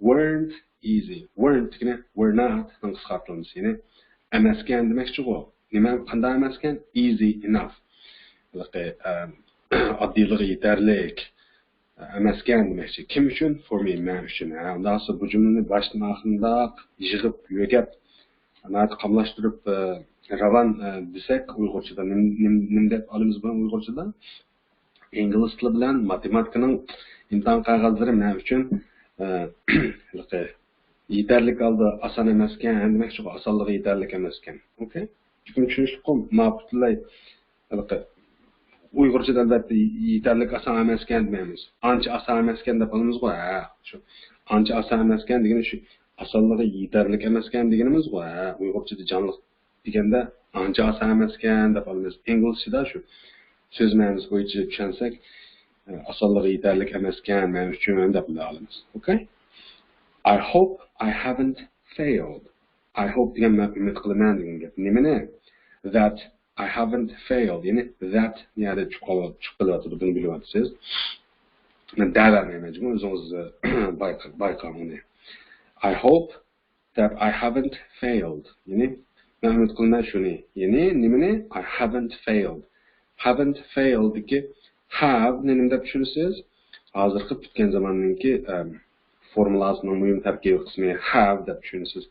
Weren't easy. Weren't دېگىنى were not نىڭ قىسقارتىلمىسى. يەنى ئەمەسكەن دېمەكچىغۇ. نېمە، قانداق ئەمەسكەن؟ Easy enough. ھېلىقى، ئەم، ئاددىيلىقى يېتەرلىك ئەمەسكەن دېمەكچى. كىم ئۈچۈن؟ For me، مەن ئۈچۈن. ھە، ئۇنداق بولسا بۇ جۈملىنى باشتىن ئاخىرىنداق يىغىپ، يۆگەپ، ناھايىتى قاملاشتۇرۇپ، ئە، راۋان، ئە، دېسەك ئۇيغۇرچىدا نېم-، نېم-، نېمە دەپ ئالىمىز بۇنى ئۇيغۇرچىدا؟ ئىنگلىز تىلى بىلەن ماتېماتىكىنىڭ ئىمتىھان قەغەزلىرى مەن ئۈچۈن، ئە، ھېلىقى يېتەرلىك ھالدا ئاسان ئەمەسكەن، دېمەكچىغۇ، ئاسانلىقى يېتەرلىك ئەمەسكەن. ئوكەي؟ چۈشكۈن چۈشىنىشلىكقۇ، ماۋۇ پۈتۈنلەي ھېلىقى ئۇيغۇرچىدا، ئەلۋەتتە، يېتەرلىك ئاسان ئەمەسكەن دېمەيمىز. ئانچە ئاسان ئەمەسكەن دەپ ئالىمىزغۇ، ھە، شۇ. ئانچە ئاسان ئەمەسكەن دېگىنى شۇ، ئاسانلىقى يېتەرلىك ئەمەسكەن دېگىنىمىزغۇ، ھە. ئۇيغۇرچىدا جانلىق دېگەندە ئانچە ئاسان ئەمەسكەن دەپ ئالىمىز. ئىنگلىزچىدا شۇ سۆز مەنىسى بويىچە چۈشەنسەك، ئاسانلىقى يېتەرلىك ئەمەسكەن مەن ئۈچۈن دەپ ئالىمىز. ئوكەي؟ I hope I haven't failed. I hope دېگەن مەن ئۈمىد قىلىمەن دېگەن گەپ. نېمىنى؟ That I haven't failed. يەنى that نېمە يەردە چۈشۈپ قېلىۋاتىدۇ، بۇنى بىلىۋاتىسىز. مەن دەۋەرمەيمەن، جۇمۇ ئۆزىڭىز بايقاڭ ئۇنى. I hope that I haven't failed. يەنى مەن ئۈمىد قىلىمەن شۇنى. يەنى نېمىنى؟ I haven't failed. Haven't failed دىكى have نى نېمە دەپ چۈشىنىسىز؟ ھازىرقى پۈتكەن زاماننىڭكى، ئەم، فورمۇلاسىنىڭ مۇھىم تەركىبىي قىسمى have دەپ چۈشىنىسىز.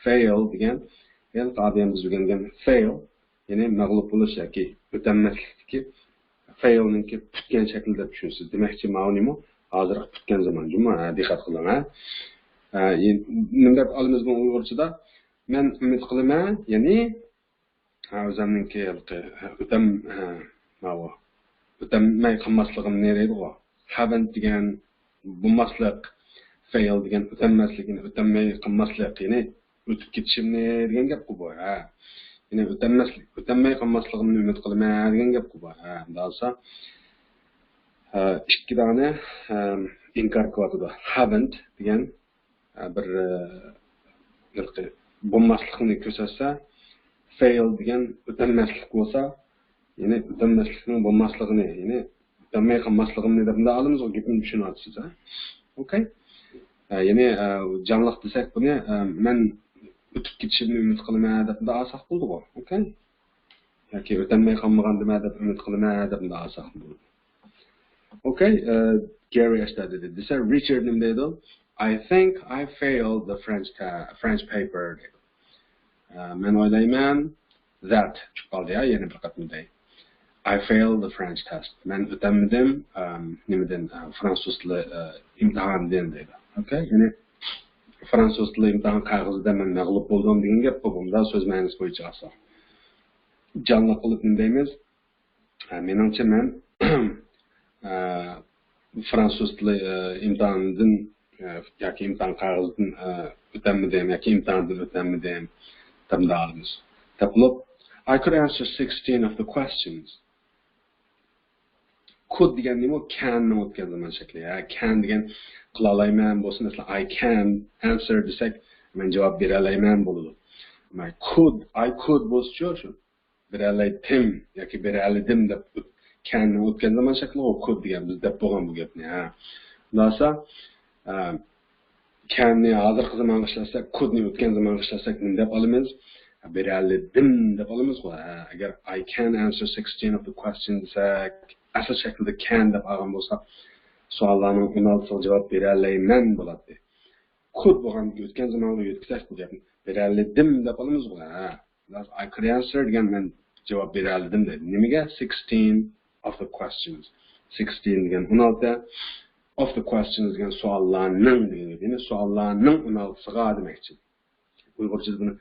Fail دېگەن، ھېلىقى ئادەم بىز ئۆگەنگەن fail، يەنى مەغلۇپ بولۇش ياكى ئۆتەلمەسلىكتىكى، fail نىڭكى پۈتكەن شەكلى دەپ چۈشىنىسىز. دېمەكچى، ماۋۇ نېمە؟ ھازىرقى پۈتكەن زامان جۇمۇ، ھە، دىققەت قىلىڭ، ھە. ھە، يەنى نېمە دەپ ئالىمىز بۇ ئۇيغۇرچىدا؟ مەن ئۈمىد قىلىمەن، يەنى، ھە، ئۆزۈمنىڭكى ھېلىقى، ھە، ئۆتەم-، ھە، ماۋۇ، ئۆتەلمەي قالماسلىقىمنى دەيدىغۇ. Haven't دېگەن بولماسلىق، fail دېگەن ئۆتەلمەسلىك، يەنى ئۆتەلمەي قالماسلىق، يەنى ئۆتۈپ كېتىشىمنى دېگەن گەپقۇ بۇ، ھە. يەنى ئۆتەلمەسلىك، ئۆتەلمەي قالماسلىقىمنى ئۈمىد قىلىمەن دېگەن گەپقۇ بۇ، ھە. ئۇنداق بولسا، ھە، ئىككى دانە، ھە، ئىنكار قىلىۋاتىدۇ. Haven't دېگەن، ھە، بىر، ھە، بولماسلىقنى كۆرسەتسە، fail دېگەن ئۆتەلمەسلىك بولسا، يەنى ئۆتەلمەسلىكنىڭ بولماسلىقىنى، يەنى ئۆتەلمەي قالماسلىقىمنى دەپ مۇنداق ئالىمىز، گېپىمنى چۈشىنىۋاتىسىز، ھە؟ ئوكەي؟ ھە، يەنى، ھە، جانلىق دېسەك بۇنى، ھە، مەن ئۆتۈپ كېتىشىمنى ئۈمىد قىلىمەن دەپ مۇنداق ئالساق بولىدىغۇ، ئوكەي؟ ياكى ئۆتەلمەي قالمىغاندىمەن دەپ ئۈمىد قىلىمەن دەپ مۇنداق ئالساق بولىدۇ. ئوكەي، ئە، گېرى ئاشتا دېدى. دېسە، رىچارد نېمە دەيدۇ؟ I think I failed the French ta-, French paper دەيدۇ. ئە، مەن ئويلايمەن، that چۈشۈپ قالدى يا، يەنە بىر قېتىم دەي. I failed the French test. مەن ئۆتەلمىدىم، ئەم، نېمىدىن، ئە، فرانسۇز تىلى، ئە، ئىمتىھانىدىن دەيدۇ. ئوكەي، يەنى فرانسۇز تىلى ئىمتىھان قەغىزىدە مەن مەغلۇپ بولدۇم دېگەن گەپ بۇ. بۇندا سۆز مەنىسى بويىچە ئالساق. جانلىق قىلىپ نېمە دەيمىز؟ ھە، مېنىڭچە مەن، ئە، فرانسۇز تىلى، ئە، ئىمتىھانىدىن، ئە، ياكى ئىمتىھان قەغىزىدىن، ئە، ئۆتەلمىدىم ياكى ئىمتىھاندىن ئۆتەلمىدىم دەپ دەۋالىمىز. دەپ بولۇپ، I could answer sixteen of the questions. Could دېگەن نېمە؟ Can نىڭ ئۆتكەن زامان شەكلى. ھە، can دېگەن قىلالايمەن بولسا، مەسىلەن، I can answer دېسەك، مەن جاۋاب بېرەلەيمەن بولىدۇ. ئەمما could، I could بولسىچۇ شۇ بېرەلەيتتىم ياكى بېرەلىدىم دەپ ئۆت-، can نىڭ ئۆتكەن زامان شەكلىغۇ could دېگەن، بىز دەپ بولغان بۇ گەپنى، ھە. ئۇنداقسا، ئە، can نى ھازىرقى زامانغا ئىشلەتسەك، could نى ئۆتكەن زامانغا ئىشلەتسەك نېمە دەپ ئالىمىز؟ بېرەلىدىم دەپ ئالىمىزغۇ، ھە. ئەگەر I can answer sixteen of the question دېسەك، ئەسلى شەكلىدە can دەپ ئالغان بولساق، سوئاللارنىڭ ئون ئالتىسىغا جاۋاب بېرەلەيمەن بولاتتى. Could بولغاندىكىن ئۆتكەن زامانغا يۆتكىسەك بۇ گەپنى. بېرەلىدىم دەپ ئالىمىزغۇ، ھە. I could answer دېگەن مەن جاۋاب بېرەلىدىم دەيدۇ. نېمىگە؟ Sixteen of the questions. Sixteen دېگەن ئون ئالتە، of the questions دېگەن سوئاللارنىڭ دېگەن، يەنى سوئاللارنىڭ ئون ئالتىسىغا دېمەكچى. ئۇيغۇرچىدا بۇنى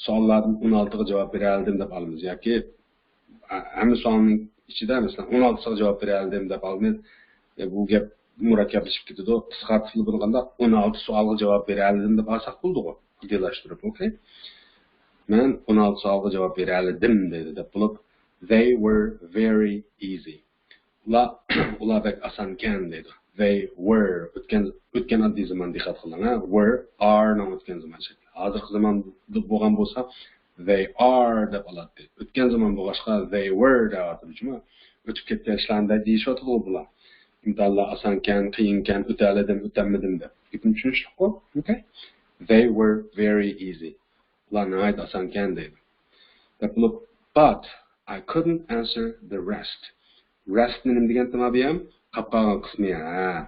سوئاللاردىن ئون ئالتىغا جاۋاب بېرەلىدىم دەپ ئالىمىز ياكى ھەممە سوئالنىڭ ئىچىدە، مەسىلەن، ئون ئالتىسىغا جاۋاب بېرەلىدىم دەپ ئالىمىز. ئە، بۇ گەپ مۇرەككەپلىشىپ كېتىدۇ. قىسقارتىپلا بۇنى قانداق ئون ئالتە سوئالغا جاۋاب بېرەلىدىم دەپ ئالساق بولىدىغۇ، ئاددىيلاشتۇرۇپ، ئوكەي؟ مەن ئون ئالتە سوئالغا جاۋاب بېرەلىدىم دەيدۇ دەپ بولۇپ، they were very easy. ئۇلار، ئۇلار بەك ئاسانكەن دەيدۇ. They were، ئۆتكەن، ئۆتكەن ئاددىي زامان، دىققەت قىلىڭ، ھە؟ Were، are نىڭ ئۆتكەن زامان شەكلى. ھازىرقى زامان بولغان بولسا، they are دەپ ئالاتتى. ئۆتكەن زامان بولغاچقا، they were دەۋاتىدۇ جۇمۇ. ئۆتۈپ كەتكەن ئىشلارنى دەيىشىۋاتىدىغۇ بۇلار. ئىمتىھانلار ئاسانكەن، قىيىنكەن، ئۆتەلىدىم، ئۆتەلمىدىم دەپ. گېپىم چۈشىنىشلىكقۇ؟ ئوكەي؟ They were very easy. ئۇلار ناھايىتى ئاسانكەن دەيدۇ. دەپ بولۇپ، but I couldn't answer the rest. Rest نى نېمە دېگەنتىم ئابىيام؟ قاپ قالغان قىسمى، ھە.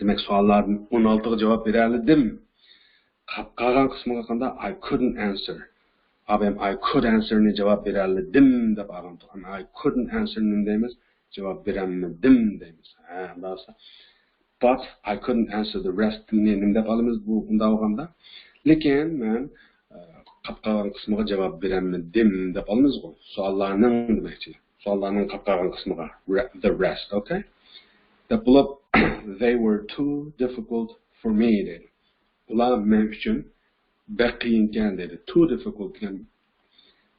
دېمەك، سوئاللاردىن ئون ئالتىغا جاۋاب بېرەلىدىم. قاپ قالغان قىسمىغا قانداق؟ I couldn't answer. ئابىيام I could answer نى جاۋاب بېرەلىدىم دەپ ئالغان. I couldn't answer نى نېمە دەيمىز؟ جاۋاب بېرەلمىدىم دەيمىز. ھە، ئۇنداق بولسا، but I couldn't answer the rest نى نېمە دەپ ئالىمىز بۇ، بۇنداق بولغاندا؟ لېكىن مەن، ئە، قاپ قالغان قىسمىغا جاۋاب بېرەلمىدىم دەپ ئالىمىزغۇ. سوئاللارنىڭ دېمەكچى. سوئاللارنىڭ قاپ قالغان قىسمىغا. Re-، the rest، ئوكەي؟ دەپ بولۇپ، they were too difficult for me دەيدۇ. ئۇلار مەن ئۈچۈن بەك قىيىنكەن دەيدۇ. Too difficult دېگەن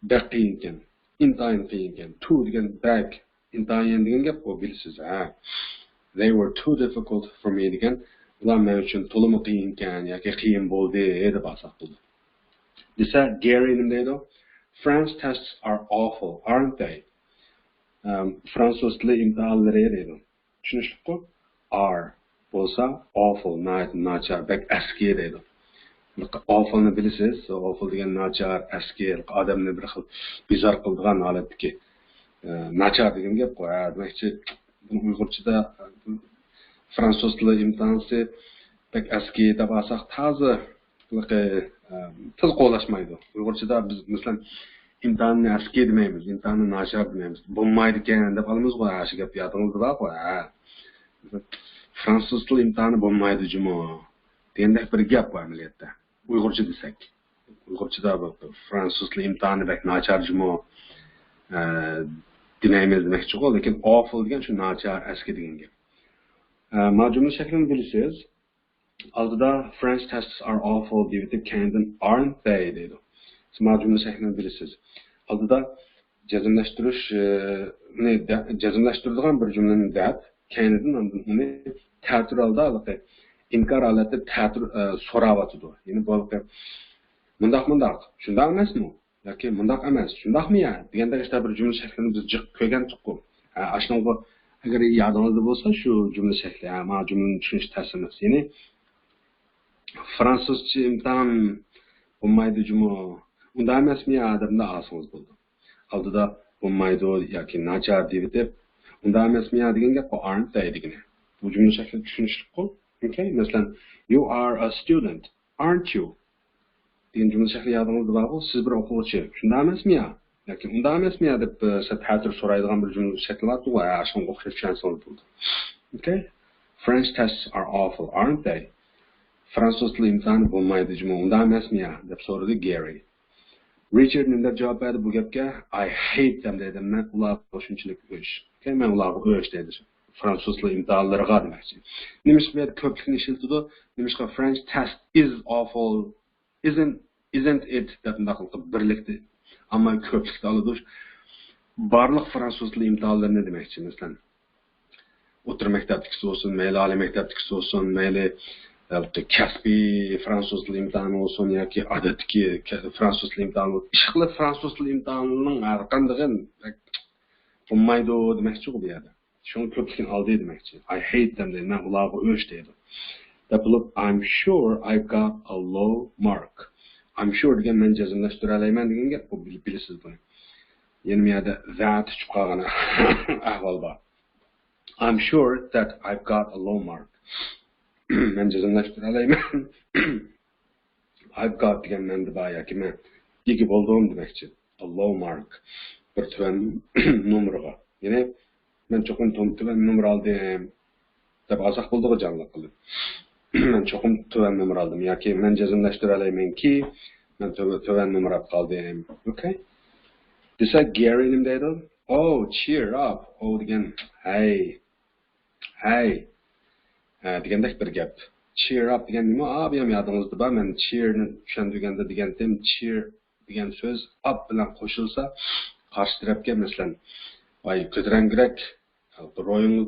بەك قىيىنكەن. ئىنتايىن قىيىنكەن. Too دېگەن بەك. ئىنتايىن دېگەن گەپ ئۇ، بىلىسىز، ھە. They were too difficult for me دېگەن، ئۇلار مەن ئۈچۈن تولىمۇ قىيىنكەن ياكى قىيىن بولدى دەپ ئالساق بولىدۇ. دېسە، گېرى نېمە دەيدۇ؟ French tests are awful, aren't they? ئەم، فرانسۇز تىلى ئىمتىھانلىرى دەيدۇ. چۈشىنىشلىكقۇ؟ Are بولسا awful، ناھايىتى ناچار، بەك ئەسكى دەيدۇ. Awful نى بىلىسىز، awful دېگەن ناچار، ئەسكى، ئادەمنى بىر خىل بىزار قىلىدىغان ھالەتتىكى، ئە، ناچار دېگەن گەپقۇ. ھە، دېمەكچى، بۇنى ئۇيغۇرچىدا، ئە، فرانسۇز تىلى ئىمتىھانسى بەك ئەسكى دەپ ئالساق تازا، ھېلىقى، ئە، تېز قولاشمايدۇ. ئۇيغۇرچىدا بىز، مەسىلەن، ئىمتىھاننى ئەسكى دېمەيمىز، ئىمتىھاننى ناچار دېمەيمىز. بولمايدىكەن دەپ ئالىمىزغۇ، ھە، شۇ گەپ يادىڭىزدا بارغۇ، ھە. فرانسۇز تىلى ئىمتىھانى بولمايدۇ جۇمۇ دېگەندەك بىر گەپ بۇ ئەمەلىيەتتە. ئۇيغۇرچە دېسەك. ئۇيغۇرچىدا بۇ فرانسۇز تىلى ئىمتىھانى بەك ناچار جۇمۇ، ئە، دېمەيمىز دېمەكچىغۇ، لېكىن awful دېگەن شۇ ناچار، ئەسكى دېگەن گەپ. ئە، ما جۈملە شەكلىنى بىلىسىز. ئالدىدا French tests are awful دېيىۋېتىپ، كەينىدىن aren't they دەيدۇ. سىز ما جۈملە شەكلىنى بىلىسىز. ئالدىدا جەزملەشتۈرۈش، ئە، نى دە-، جەزملەشتۈرىدىغان بىر جۈملىنى دەپ، كەينىدىن ئاندىن ئۇنى تەتۈر ھالدا، ھېلىقى ئىنكار ھالەتتە تەتۈر، ئە، سوراۋاتىدۇ. يەنى بۇ ھېلىقى مۇنداق، مۇنداق، شۇنداق ئەمەسمۇ؟ ياكى مۇنداق ئەمەس، شۇنداقمۇ يا؟ دېگەندەك ئىشتا بىر جۈملە شەكلىنى بىز جىق كۆرگەنتۇققۇ. ھە، ئاشۇنىڭغا ئەگەر يادىڭىزدا بولسا، شۇ جۈملە شەكلى، ھە، مانا جۈملىنى چۈشىنىش تەس ئەمەس. يەنى، فرانسۇزچە ئىمتىھان بولمايدۇ جۇمۇ، ئۇنداق ئەمەسمۇ يا دەپ مۇنداق ئالسىڭىز بولىدۇ. ئالدىدا بولمايدۇ ياكى ناچار دېيىۋېتىپ، ئۇنداق ئەمەسمۇ يا دېگەن گەپ، بۇ aren't they دېگىنى. بۇ جۈملە شەكلى چۈشىنىشلىكقۇ. ئوكەي، مەسىلەن، you are a student, aren't you؟ دېگەن جۈملە شەكلى يادىڭىزدا بارغۇ، سىز بىر ئوقۇغۇچى، شۇنداق ئەمەسمۇ يا؟ ياكى ئۇنداق ئەمەسمۇ يا دەپ، ئە، سەل تەتۈر سورايدىغان بىر جۈملە شەكلى بار تۇغۇ، ھە، شۇنىڭغا ئوخشاش چۈشەنسىڭىز بولىدۇ. ئوكەي؟ French tests are awful, aren't they؟ فرانسۇز تىلى ئىمتىھانى بولمايدۇ جۇمۇ، ئۇنداق ئەمەسمۇ يا؟ دەپ سورىدى گېرى. رىچارد نېمە دەپ جاۋاب بەردى بۇ گەپكە؟ I hate them دەيدۇ، مەن ئۇلارغا شۇنچىلىك ئۆچ. ئوكەي، مەن ئۇلارغا ئۆچ دەيدۇ. فرانسۇز تىلى ئىمتىھانلىرىغا دېمەكچى. نېمىشقا بۇ يەردە كۆپلۈكنى ئىشلىتىدۇ؟ نېمىشقا French test is awful, isn't, isn't it دەپ مۇنداق قىلىپ بىرلىكتە، ئەمما كۆپلۈكتە ئالىدۇ. بارلىق فرانسۇز تىلى ئىمتىھانلىرىنى دېمەكچى، مەسىلەن، ئوتتۇرا مەكتەپتىكىسى بولسۇن، مەيلى ئالىي مەكتەپتىكىسى بولسۇن، مەيلى، ئەلۋەتتە، كەسپىي فرانسۇز تىلى ئىمتىھانى بولسۇن ياكى ئادەتتىكى كە-، فرانسۇز تىلى ئىمتىھانى بولسۇن، ئىشقىلىپ فرانسۇز تىلى ئىمتىھانىنىڭ ھەر قاندىقى بولمايدۇ دېمەكچىغۇ بۇ يەردە. شۇڭا كۆپلۈكنى ئالدى دېمەكچى. I hate them دەيدۇ، مەن ئۇلارغا ئۆچ دەيدۇ. دەپ بولۇپ، I'm sure I got a low mark. I'm sure دېگەن مەن جەزملەشتۈرەلەيمەن دېگەن گەپ، بۇ بىل-، بىلىسىز بۇنى. يەنە بۇ يەردە that چۈشۈپ قالغان ئەھۋال بار. I'm sure that I've got a low mark. مەن جەزملەشتۈرەلەيمەن. I've got دېگەن مەندە بار ياكى مەن ئىگە بولدۇم دېمەكچى. A low mark. بىر تۆۋەن نومۇرغا. يەنى، مەن چوقۇم تۆ-، تۆۋەن نومۇر ئالدىم دەپ ئالساق بولىدىغۇ جانلىق قىلىپ. مەن چوقۇم تۆۋەن نومۇر ئالدىم ياكى مەن جەزملەشتۈرەلەيمەنكى، مەن تۆ-، تۆۋەن نومۇر ئاپ قالدىم. ئوكەي؟ دېسە، گېرى نېمە دەيدۇ؟ Oh, cheer up. Oh دېگەن، ھەي، ھەي، ھە، دېگەندەك بىر گەپ. Cheer up دېگەن نېمە؟ ئا، بۇ يەم يادىڭىزدا بار. مەن cheer نى چۈشەندۈرگەندە دېگەنتىم، cheer دېگەن سۆز up بىلەن قوشۇلسا، قارشى تەرەپكە، مەسىلەن، ۋاي، كۆتۈرەڭگۈرەك، روھىڭىز،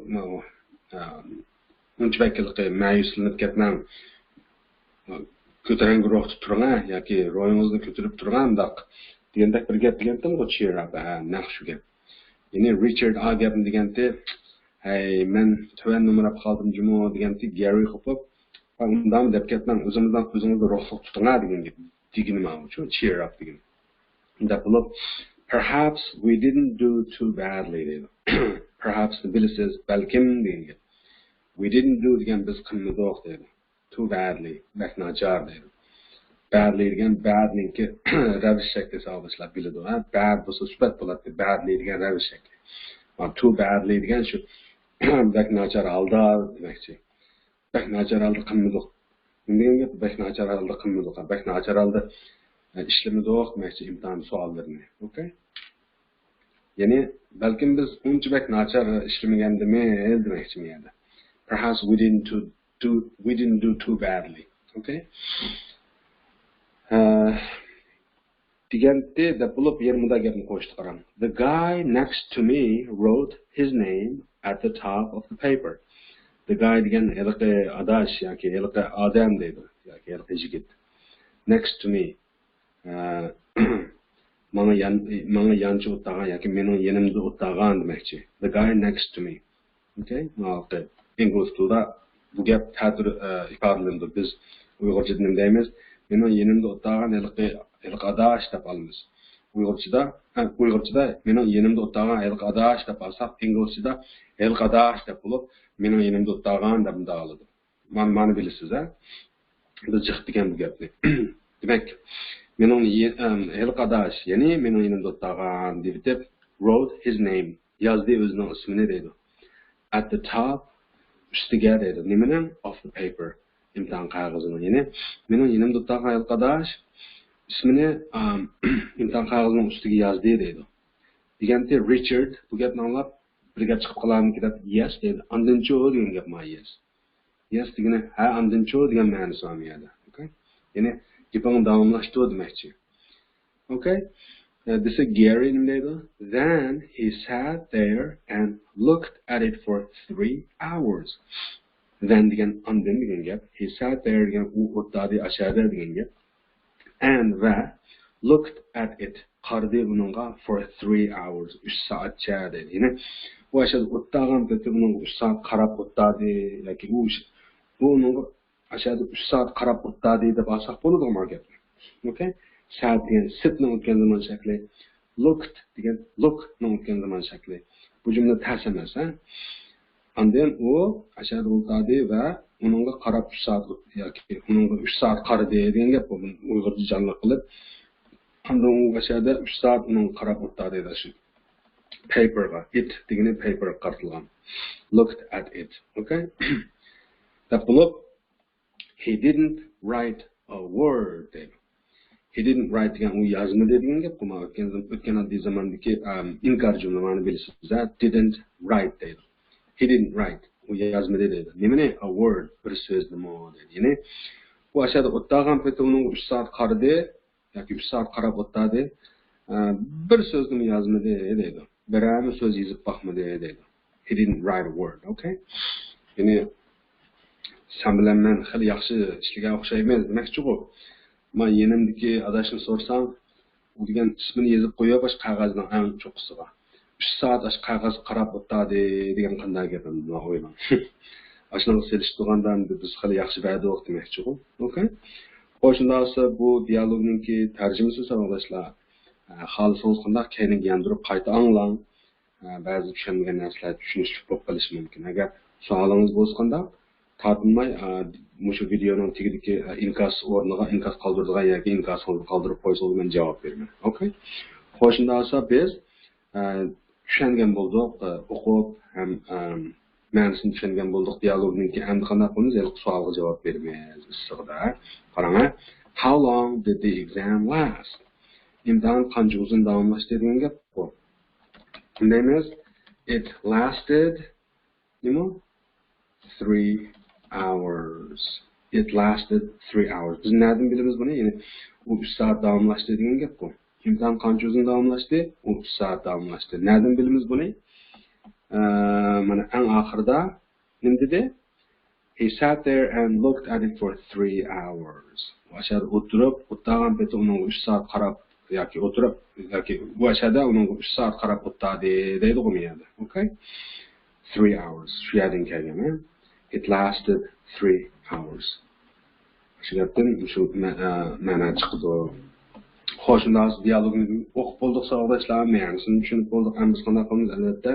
ئا، ئۇنچە بەك ھېلىقى مەيۈسلىنىپ كەتمەڭ، كۆتۈرەڭگۈ روھتا تۇرۇڭ، ھە، ياكى روھىڭىزنى كۆتۈرۈپ تۇرۇڭ، ھە، مۇنداق دېگەندەك بىر گەپ دېگەنتىمغۇ، cheer up، ھە، نەق شۇ گەپ. يەنى رىچارد ئا گەپنى دېگەنتى، ھەي، مەن تۆۋەن نومۇر ئاپ قالدىم جۇمۇ دېگەنتى، گېرى قوپۇپ، ئۇنداقمۇ دەپ كەتمەڭ، ئۆزىڭىزدىن، ئۆزىڭىزنى روھلۇق تۇتۇڭ، ھە، دېگەن گەپ. دېگىنى ماۋۇ شۇ، cheer up دېگىنى. دەپ بولۇپ، perhaps we didn't do too badly دەيدۇ. Perhaps نى بىلىسىز، بەلكىم دېگەن گەپ. We didn't do دېگەن بىز قىلمىدۇق دەيدۇ. Too badly، بەك ناچار دەيدۇ. Badly دېگەن bad نىڭكى رەۋىش شەكلى، ساۋاقداشلار بىلىدۇ، ھە؟ Bad بولسا سۈپەت بولاتتى، badly دېگەن رەۋىش شەكلى. مانا too badly دېگەن شۇ بەك ناچار ھالدا دېمەكچى. بەك ناچار ھالدا قىلمىدۇق. نېمە دېگەن گەپ؟ بەك ناچار ھالدا قىلمىدۇق. بەك ناچار ھالدا، ئە، ئىشلىمىدۇق دېمەكچى ئىمتىھان سوئاللىرىنى. ئوكەي؟ يەنى، بەلكىم بىز ئۇنچە بەك ناچار ئىشلىمىگەندىمىز دېمەكچى بۇ يەردە. Perhaps we didn't to do, we didn't do too badly. ئوكەي؟ ئە، دېگەنتى دەپ بولۇپ، يەنە مۇنداق گەپنى قوشتى، قاراڭ. The guy next to me wrote his name at the top of the paper. The guy دېگەن ھېلىقى ئاداش ياكى ھېلىقى ئادەم دەيدۇ، ياكى ھېلىقى يىگىت. Next to me. ئە، ماڭا يان-، ماڭا يانچە ئولتۇرغان ياكى مېنىڭ يېنىمدا ئولتۇرغان دېمەكچى. The guy next to me. ئوكەي، ماۋۇ ئىنگلىز تىلىدا بۇ گەپ تەتۈر، ئە، ئىپادىلىنىدۇ. بىز ئۇيغۇرچىدا نېمە دەيمىز؟ مېنىڭ يېنىمدا ئولتۇرغان ھېلىقى، ھېلىقى ئاداش دەپ ئالىمىز. ئۇيغۇرچىدا، ھە، ئۇيغۇرچىدا مېنىڭ يېنىمدا ئولتۇرغان ھېلىقى ئاداش دەپ ئالساق، ئىنگلىزچىدا ھېلىقى ئاداش دەپ بولۇپ، مېنىڭ يېنىمدا ئولتۇرغان دەپ مۇنداق ئالىدۇ. مانا، مانا بىلىسىز، ھە؟ بىز جىق دېگەن بۇ گەپنى. دېمەك، مېنىڭ يە-، ئەم، ھېلىقى ئاداش، يەنى مېنىڭ يېنىمدا ئولتۇرغان دېيىۋېتىپ، wrote his name، يازدى ئۆزىنىڭ ئىسمىنى دەيدۇ. At the top، ئۈستىگە دەيدۇ. نېمىنىڭ؟ Of the paper، ئىمتىھان قەغىزىنىڭ. يەنى مېنىڭ يېنىمدا ئولتۇرغان ھېلىقى ئاداش ئىسمىنى، ئام، ئىمتىھان قەغىزىنىڭ ئۈستىگە يازدى دەيدۇ. دېگەنتى رىچارد بۇ گەپنى ئاڭلاپ، بىر گەپ چىقىپ قالارمىكىن دەپ، يەس دەيدۇ. ئاندىنچۇ دېگەن گەپ مانا، يەس. يەس دېگىنى ھە، ئاندىنچۇ دېگەن مەنىسى بار بۇ يەردە. ئوكەي؟ يەنى گېپىڭنى داۋاملاشتۇر دېمەكچى. ئوكەي؟ ئە، دېسە گېرى نېمە دەيدۇ؟ Then he sat there and looked at it for three hours. Then دېگەن ئاندىن دېگەن گەپ. He sat there دېگەن ئۇ ئولتۇردى ئاشۇ يەردە دېگەن گەپ. And ۋە looked at it، قارىدى ئۇنىڭغا for three hours، ئۈچ سائەتچە دەيدۇ. يەنى ئۇ ئاشۇ يەردە ئولتۇرغان پېتى ئۇنىڭغا ئۈچ سائەت قاراپ ئولتۇردى ياكى ئۇ ئىش-، ئۇ ئۇنىڭغا ئاشۇ يەردە ئۈچ سائەت قاراپ ئولتۇردى دەپ ئالساق بولىدىغۇ مانا گەپنى. ئوكەي؟ سات دېگەن سىتنىڭ ئۆتكەن زامان شەكلى، looked دېگەن look نىڭ ئۆتكەن زامان شەكلى. بۇ جۈملە تەس ئەمەس، ھە؟ ئاندىن ئۇ ئاشۇ يەردە ئولتۇردى ۋە ئۇنىڭغا قاراپ ئۈچ سائەت ياكى ئۇنىڭغا ئۈچ سائەت قارىدى دېگەن گەپ بۇ. بۇنى ئۇيغۇرچە جانلىق قىلىپ، ئاندىن ئۇ ئاشۇ يەردە ئۈچ سائەت ئۇنىڭغا قاراپ ئولتۇردى دەيدۇ. پېپېرغا، it دېگىنى پېپېرغا قارىتىلغان. Looked at it. ئوكەي؟ دەپ بولۇپ، He didn't write a word دەيدۇ. He didn't write دېگەن ئۇ يازمىدى دېگەن گەپ. بۇ مانا ئۆتكەن، ئۆتكەن ئاددىي زاماندىكى، ئەم، ئىنكار جۈملە مانا بىلىسىز، ھە؟ Didn't write دەيدۇ. He didn't write. ئۇ يازمىدى دەيدۇ. نېمىنى؟ A word. بىر سۆزنىمۇ دەيدۇ. يەنى ئۇ ئاشۇ يەردە ئولتۇرغان پېتى ئۇنىڭغا ئۈچ سائەت قارىدى ياكى ئۈچ سائەت قاراپ ئولتۇردى. ئە، بىر سۆزنىمۇ يازمىدى دەيدۇ. بىرەرمۇ سۆز يېزىپ باقمىدى دەيدۇ. He didn't write a word. ئوكەي؟ يەنى سەن بىلەن مەن خېلى ياخشى ئىشلىگەن ئوخشايمىز دېمەكچىغۇ. مانا يېنىمدىكى ئاداشنى سورىساڭ، ئۇ دېگەن ئىسمىنى يېزىپ قويۇپ ئاشۇ قەغەزنىڭ ئەڭ چوققىسىغا. ئۈچ سائەت ئاشۇ قەغەزگە قاراپ ئوتتادى دېگەن قانداق گەپ ئەمدى، ماڭا ئويلاڭ. ئاشۇنىڭغا سېلىشتۇرغاندا ئەمدى بىز خېلى ياخشى بەردۇق دېمەكچىغۇ. ئوكەي؟ خوش، شۇنداق بولسا بۇ دىيالوگنىڭكى تەرجىمىسى ساۋاقداشلار. ئە، خالىسىڭىز قانداق كەينىگە ياندۇرۇپ قايتا ئاڭلاڭ. ئە، بەزى چۈشەنمىگەن نەرسىلەر چۈشىنىشلىك بولۇپ قېلىشى مۇمكىن. ئەگەر سوئالىڭىز بولسا قانداق؟ تارتىنماي، ئە، مۇشۇ ۋىدېئونىڭ تېگىدىكى، ئە، ئىنكاس ئورنىغا ئىنكاس قالدۇرىدىغان ياكى ئىنكاسىڭىزنى قالدۇرۇپ قويسىڭىز، مەن جاۋاب بېرىمەن. ئوكەي؟ خوش، شۇنداق بولسا بىز، ئە، چۈشەنگەن بولدۇق، ئە، ئوقۇپ ھەم، ئە، مەنىسىنى چۈشەنگەن بولدۇق دىيالوگنىڭكى. ئەمدى قانداق قىلىمىز؟ ھېلىقى سوئالغا جاۋاب بېرىمىز ئىسسىقىدا. قاراڭ، ھە. How long did the exam last? ئىمتىھان قانچە ئۇزۇن داۋاملاشتى دېگەن گەپ بۇ. دەيمىز، it lasted نېمە؟ Three hours. It lasted three hours. بىز نەدىن بىلىمىز بۇنى؟ يەنى ئۇ ئۈچ سائەت داۋاملاشتى دېگەن گەپ بۇ. ئىمتىھان قانچە ئۇزۇن داۋاملاشتى؟ ئۇ ئۈچ سائەت داۋاملاشتى. نەدىن بىلىمىز بۇنى؟ ئە، مانا ئەڭ ئاخىرىدا نېمە دېدى؟ He sat there and looked at it for three hours. ئاشۇ يەردە ئولتۇرۇپ، ئولتۇرغان پېتى ئۇنىڭغا ئۈچ سائەت قاراپ ياكى ئولتۇرۇپ، ياكى ئۇ ئاشۇ يەردە ئۇنىڭغا ئۈچ سائەت قاراپ ئولتۇردى دەيدىغۇ بۇ يەردە. ئوكەي؟ Three hours. شۇ يەردىن كەلگەن، ھە؟ It lasted three hours. شۇ گەپتىن شۇ مە-، ئە، مەنە چىقىدۇ. خوش، شۇنداق دىيالوگنى ئوقۇپ بولدۇق، ساۋاقداشلار. مەنىسىنى چۈشىنىپ بولدۇق. ئەمدى بىز قانداق قىلىمىز؟ ئەلۋەتتە،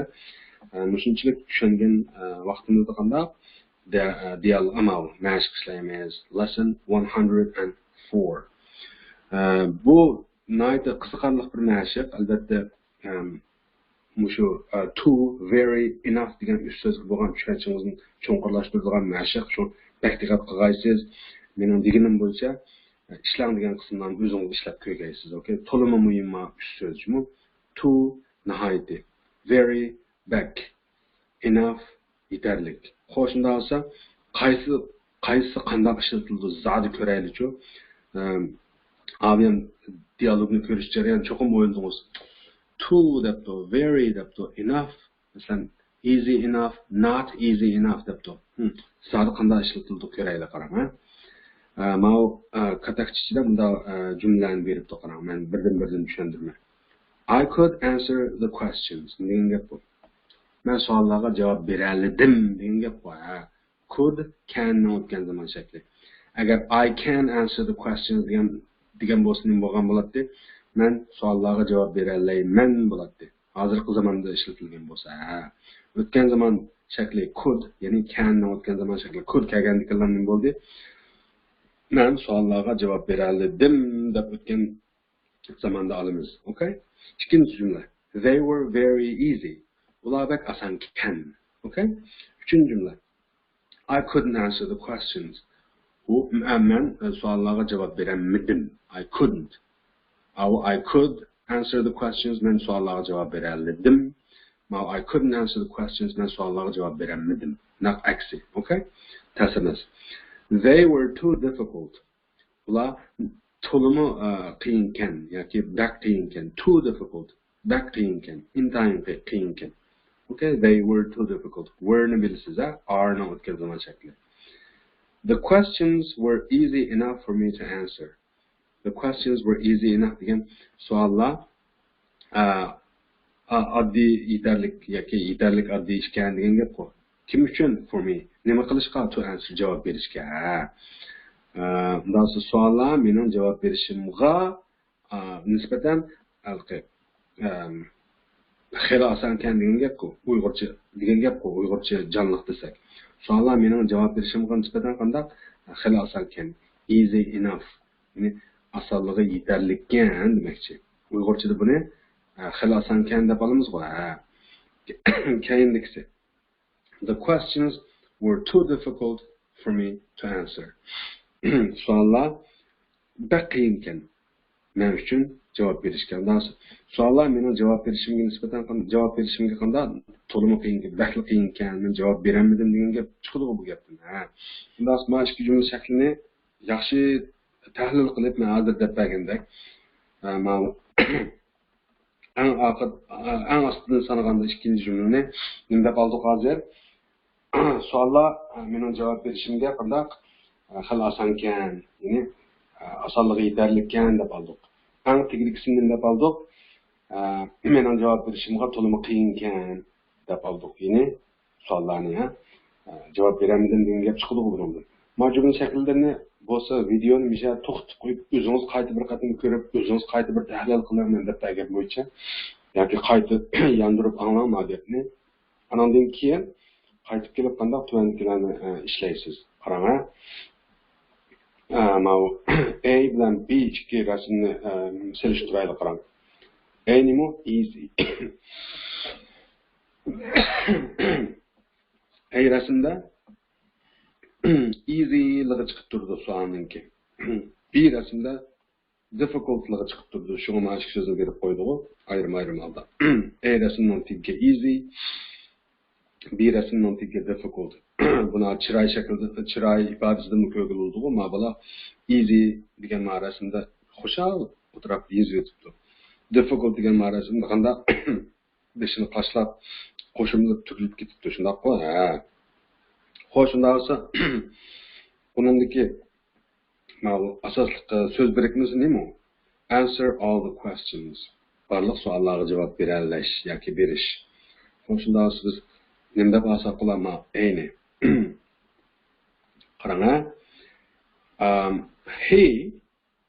ئە، مۇشۇنچىلىك چۈشەنگەن، ئە، ۋاقتىمىزدا قانداق دە-، ئە، دىيالوگ ئامال مەشىق ئىشلەيمىز. Lesson one hundred and four. ئە، بۇ ناھايىتى قىزىقارلىق بىر مەشىق. ئەلۋەتتە، ئەم، مۇشۇ، ئە، to، very، enough دېگەن ئۈچ سۆزگە بولغان چۈشەنچىڭىزنى چوڭقۇرلاشتۇرىدىغان مەشىق. شۇ بەك دىققەت قىلغايسىز. مېنىڭ دېگىنىم بويىچە، ئە، ئىشلەڭ دېگەن قىسىملارنى ئۆزىڭىز ئىشلەپ كۆرگەيسىز. ئوكەي؟ تولىمۇ مۇھىم ما ئۈچ سۆز جۇمۇ. To، ناھايىتى. Very، بەك. Enough، يېتەرلىك. خوش، شۇنداق بولسا، قايسى، قايسىسى قانداق ئىشلىتىلىدۇ، زادى كۆرەيلىچۇ. ئەم، ئاۋۇ يەن دىيالوگنى كۆرۈش جەريانى چوقۇم ئويلىدىڭىز. To دەپتۇ، very دەپتۇ، enough، مەسىلەن، easy enough، not easy enough دەپتۇ. ھىم، زادى قانداق ئىشلىتىلىدۇ، كۆرەيلى، قاراڭ، ھە. ئە، ماۋۇ، ئە، كاتاكچى ئىچىدە مۇنداق، ئە، جۈملىلەرنى بېرىپتۇ، قاراڭ، مەن بىردىن-بىردىن چۈشەندۈرىمەن. I could answer the questions دېگەن گەپ بۇ. مەن سوئاللارغا جاۋاب بېرەلىدىم دېگەن گەپ بۇ، ھە. Could، can نىڭ ئۆتكەن زامان شەكلى. ئەگەر I can answer the questions دېگەن، دېگەن بولسا نېمە بولغان بولاتتى؟ مەن سوئاللارغا جاۋاب بېرەلەيمەن بولاتتى. ھازىرقى زاماندا ئىشلىتىلگەن بولسا، ھە. ئۆتكەن زامان شەكلى could، يەنى can نىڭ ئۆتكەن زامان شەكلى could كەلگەندىكىن نېمە بولدى؟ مەن سوئاللارغا جاۋاب بېرەلىدىم دەپ ئۆتكەن زاماندا ئالىمىز. ئوكەي؟ ئىككىنچى جۈملە. They were very easy. ئۇلار بەك ئاسانكەن. ئوكەي؟ ئۈچىنچى جۈملە. I couldn't answer the questions. ئۇ، مە-، مەن، ئە، سوئاللارغا جاۋاب بېرەلمىدىم. I couldn't. ئاۋۇ I could answer the questions، مەن سوئاللارغا جاۋاب بېرەلىدىم. ماۋۇ I couldn't answer the questions، مەن سوئاللارغا جاۋاب بېرەلمىدىم. نەق ئەكسى. ئوكەي؟ تەسىرلەش. They were too difficult. ئۇلار تولىمۇ، ئە، قىيىنكەن ياكى بەك قىيىنكەن. Too difficult. بەك قىيىنكەن. ئىنتايىن قىي-، قىيىنكەن. ئوكەي؟ They were too difficult. Were نى بىلىسىز، ھە؟ Are نىڭ ئۆتكەن زامان شەكلى. The questions were easy enough for me to answer. The questions were easy enough دېگەن سوئاللار، ئە، ئا-، ئاددىي يېتەرلىك ياكى يېتەرلىك ئاددىي ئىكەن دېگەن گەپقۇ. كىم ئۈچۈن؟ For me. نېمە قىلىشقا؟ To answer، جاۋاب بېرىشكە. ھە. ئە، مۇنداق سوئاللار مېنىڭ جاۋاب بېرىشىمغا، ئە، نىسبەتەن ھېلىقى، ئەم، خېلى ئاسانكەن دېگەن گەپقۇ. ئۇيغۇرچە دېگەن گەپقۇ. ئۇيغۇرچە جانلىق دېسەك. سوئاللار مېنىڭ جاۋاب بېرىشىمغا نىسبەتەن قانداق؟ خېلى ئاسانكەن. Easy enough. يەنى ئاسانلىقى يېتەرلىككەن دېمەكچى. ئۇيغۇرچىدا بۇنى، ئە، خېلى ئاسانكەن دەپ ئالىمىزغۇ، ھە. كەينىدىكىسى. The questions were too difficult for me to answer. سوئاللار بەك قىيىنكەن مەن ئۈچۈن جاۋاب بېرىشكە. ئۇنداق سوئاللار مېنىڭ جاۋاب بېرىشىمگە نىسبەتەن، جاۋاب بېرىشىمگە قانداق تولىمۇ قىيىنكەن، بەكلا قىيىنكەن، مەن جاۋاب بېرەلمىدىم دېگەن گەپ چىقىدىغۇ بۇ گەپتىن. ھە. ئۇنداق ما ئىككى جۈملە شەكلىنى ياخشى تەھلىل قىلىپ، مەن ھازىر دەپ بەرگەندەك، ئە، ماۋۇ ئەڭ ئاخىر، ئەڭ ئاستىدىن سانىغاندا ئىككىنچى جۈملىنى نېمە دەپ ئالدۇق ھازىر؟ سوئاللار، ئە، مېنىڭ جاۋاب بېرىشىمگە قانداق؟ ئە، خېلى ئاسانكەن، يەنى، ئە، ئاسانلىقى يېتەرلىككەن دەپ ئالدۇق. ئەڭ تېگىدىكىسىنى نېمە دەپ ئالدۇق؟ ئە، مېنىڭ جاۋاب بېرىشىمغا تولىمۇ قىيىنكەن دەپ ئالدۇق. يەنى سوئاللارنى، ھە، جاۋاب بېرەلمىدىم دېگەن گەپ چىقىدىغۇ بۇنىڭدىن. ما جۈملە شەكىللىرىنى بولسا ۋىدېونى مىشە توختىتىپ قويۇپ، ئۆزىڭىز قايتا بىر قېتىم كۆرۈپ، ئۆزىڭىز قايتا بىر تەھلىل قىلىڭ مەن دەپ بەرگەن بويىچە. ياكى قايتا ياندۇرۇپ ئاڭلاڭ ما گەپنى. ئاناندىن كېيىن قايتىپ كېلىپ قانداق تۆۋەندىكىلەرنى ئىشلەيسىز؟ قاراڭ ھە. ماۋۇ A بىلەن B ئىككى رەسىمنى سېلىشتۇرايلى، قاراڭ. A نېمە؟ Easy. A رەسىمدە easy لىغى چىقىپ تۇرىدۇ سوئالنىڭكى. B رەسىمدە difficult لىغى چىقىپ تۇرىدۇ. شۇڭا مانا ئىككى سۆزنى بېرىپ قويدىغۇ ئايرىم-ئايرىم ھالدا. A رەسىمنىڭ تېگىگە easy، B رەسىمنىڭ تېگىگە difficult. بۇنى چىراي شەكلىدە، چىراي ئىپادىسىدىنمۇ كۆرگىلى بولىدىغۇ. ما بالا easy دېگەن ما رەسىمدە خۇشال ئولتۇراپ يېزىۋېتىپتۇ. Difficult دېگەن ما رەسىمدە قانداق بېشىنى قاشلاپ، قوشۇملىنىپ تۈگۈلۈپ كېتىپتۇ، شۇنداققۇ؟ ھە. خوش، شۇنداق بولسا، بۇنىڭدىكى ماۋۇ ئاساسلىق سۆز بىرىكمىسى نېمە؟ Answer all the questions. بارلىق سوئاللارغا جاۋاب بېرەلەش ياكى بېرىش. خوش، شۇنداق بولسا بىز نېمە دەپ ئالساق بولا ما A نى؟ قاراڭ ھە. ئام، he،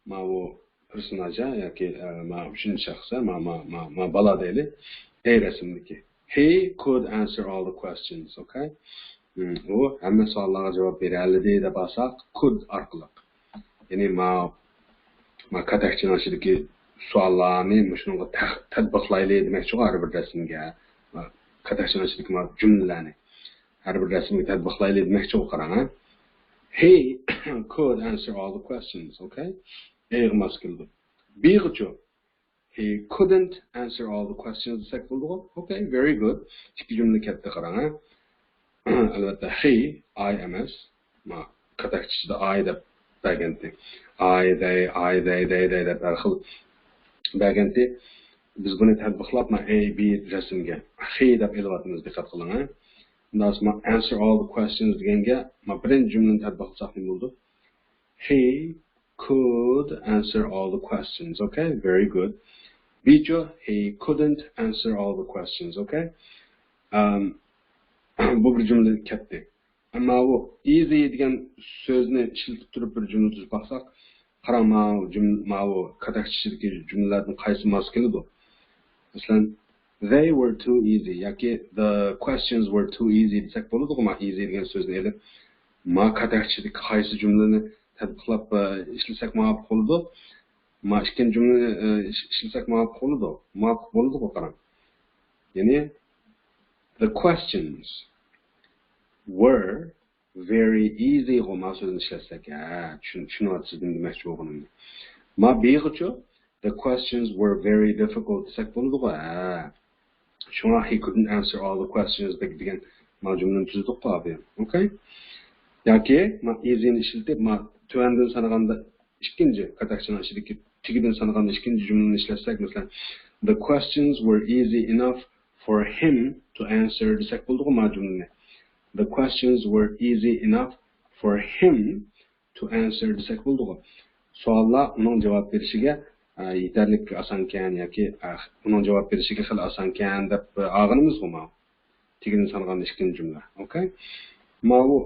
ماۋۇ پېرسوناژ ياكى، ئە، ما ئۈچىنچى شەخس، ما، ما، ما، ما بالا دەيلى. A رەسىمدىكى. He could answer all the questions، okay؟ ھىم، ئۇ ھەممە سوئاللارغا جاۋاب بېرەلىدى دەپ ئالساق، could ئارقىلىق. يەنى ما، ما كاتەكچىنىڭ ئىچىدىكى سوئاللارنى مۇشۇنىڭغا تەخ-، تەتبىقلايلى دېمەكچىغۇ ھەر بىر رەسىمگە. ما كاتەكچىنىڭ ئىچىدىكى ما جۈملىلەرنى. ھەر بىر رەسىمگە تەتبىقلايلى دېمەكچىغۇ، قاراڭ ھە. He could answer all the questions، okay؟ A غا ماس كېلىدۇ. B غىچۇ؟ He couldn't answer all the questions دېسەك بولىدىغۇ. Okay, very good. ئىككى جۈملە كەتتى، قاراڭ ھە. ئەلۋەتتە، he، I ئەمەس. ما كاتەكچىدە I دەپ بەرگەنتى. I، they، I، they، they، they دەپ ھەر خىل بەرگەنتى. بىز بۇنى تەتبىقلاپ، ما A، B رەسىمگە he دەپ ئېلىۋاتىمىز، دىققەت قىلىڭ ھە. ئۇنداق ما answer all the questions دېگەنگە، ما بىرىنچى جۈملىنى تەتبىقلىساق نېمە بولىدۇ؟ He could answer all the questions. Okay, very good. B چۇ؟ He couldn't answer all the questions. Okay. ئەم، بۇ بىر جۈملە كەتتى. ئەمما بۇ easy دېگەن سۆزنى ئىشلىتىپ تۇرۇپ بىر جۈملە تۈزۈپ باقساق، قاراڭ، ماۋۇ جۈم-، ماۋۇ كاتەكچە ئىچىدىكى جۈملىلەردىن قايسى ماس كېلىدۇ؟ مەسىلەن، they were too easy ياكى the questions were too easy دېسەك بولىدىغۇ، ما easy دېگەن سۆزنى ئېلىپ، ما كاتەكچىدىكى قايسى جۈملىنى تەتبىقلاپ، ئە، ئىشلىسەك مۇۋاپىق بولىدۇ؟ ما ئىككىنچى جۈملىنى، ئە، ئىش-، ئىشلىسەك مۇۋاپىق بولىدۇ؟ مۇۋاپىق بولىدىغۇ، قاراڭ. يەنى، the questions were very easy غۇ، ما سۆزنى ئىشلەتسەك، ھە، چۈشۈن-، چۈشۈنۈۋاتىسىز دېمەكچى بولغىنىمنى. ما B غىچۇ، the questions were very difficult دېسەك بولىدىغۇ، ھە. شۇڭا he couldn't answer all the questions دېگەن ما جۈملىنى تۈزدۇققۇ، ئابى. Okay؟ ياكى ما easy نى ئىشلىتىپ، ما تۆۋەندىن سانىغاندا ئىككىنچى، كاتەكچىنىڭ ئىچىدىكى تېگىدىن سانىغاندا ئىككىنچى جۈملىنى ئىشلەتسەك، مەسىلەن، the questions were easy enough for him to answer دېسەك بولىدىغۇ ما جۈملىنى. The questions were easy enough for him to answer دېسەك بولىدىغۇ. سوئاللار ئۇنىڭ جاۋاب بېرىشىگە، ئە، يېتەرلىك ئاسانكەن ياكى، ئە، ئۇنىڭ جاۋاب بېرىشىگە خېلى ئاسانكەن دەپ، ئە، ئالغىنىمىزغۇ ما. تېگىدىن سانىغاندا ئىككىنچى جۈملە. Okay؟ ماۋۇ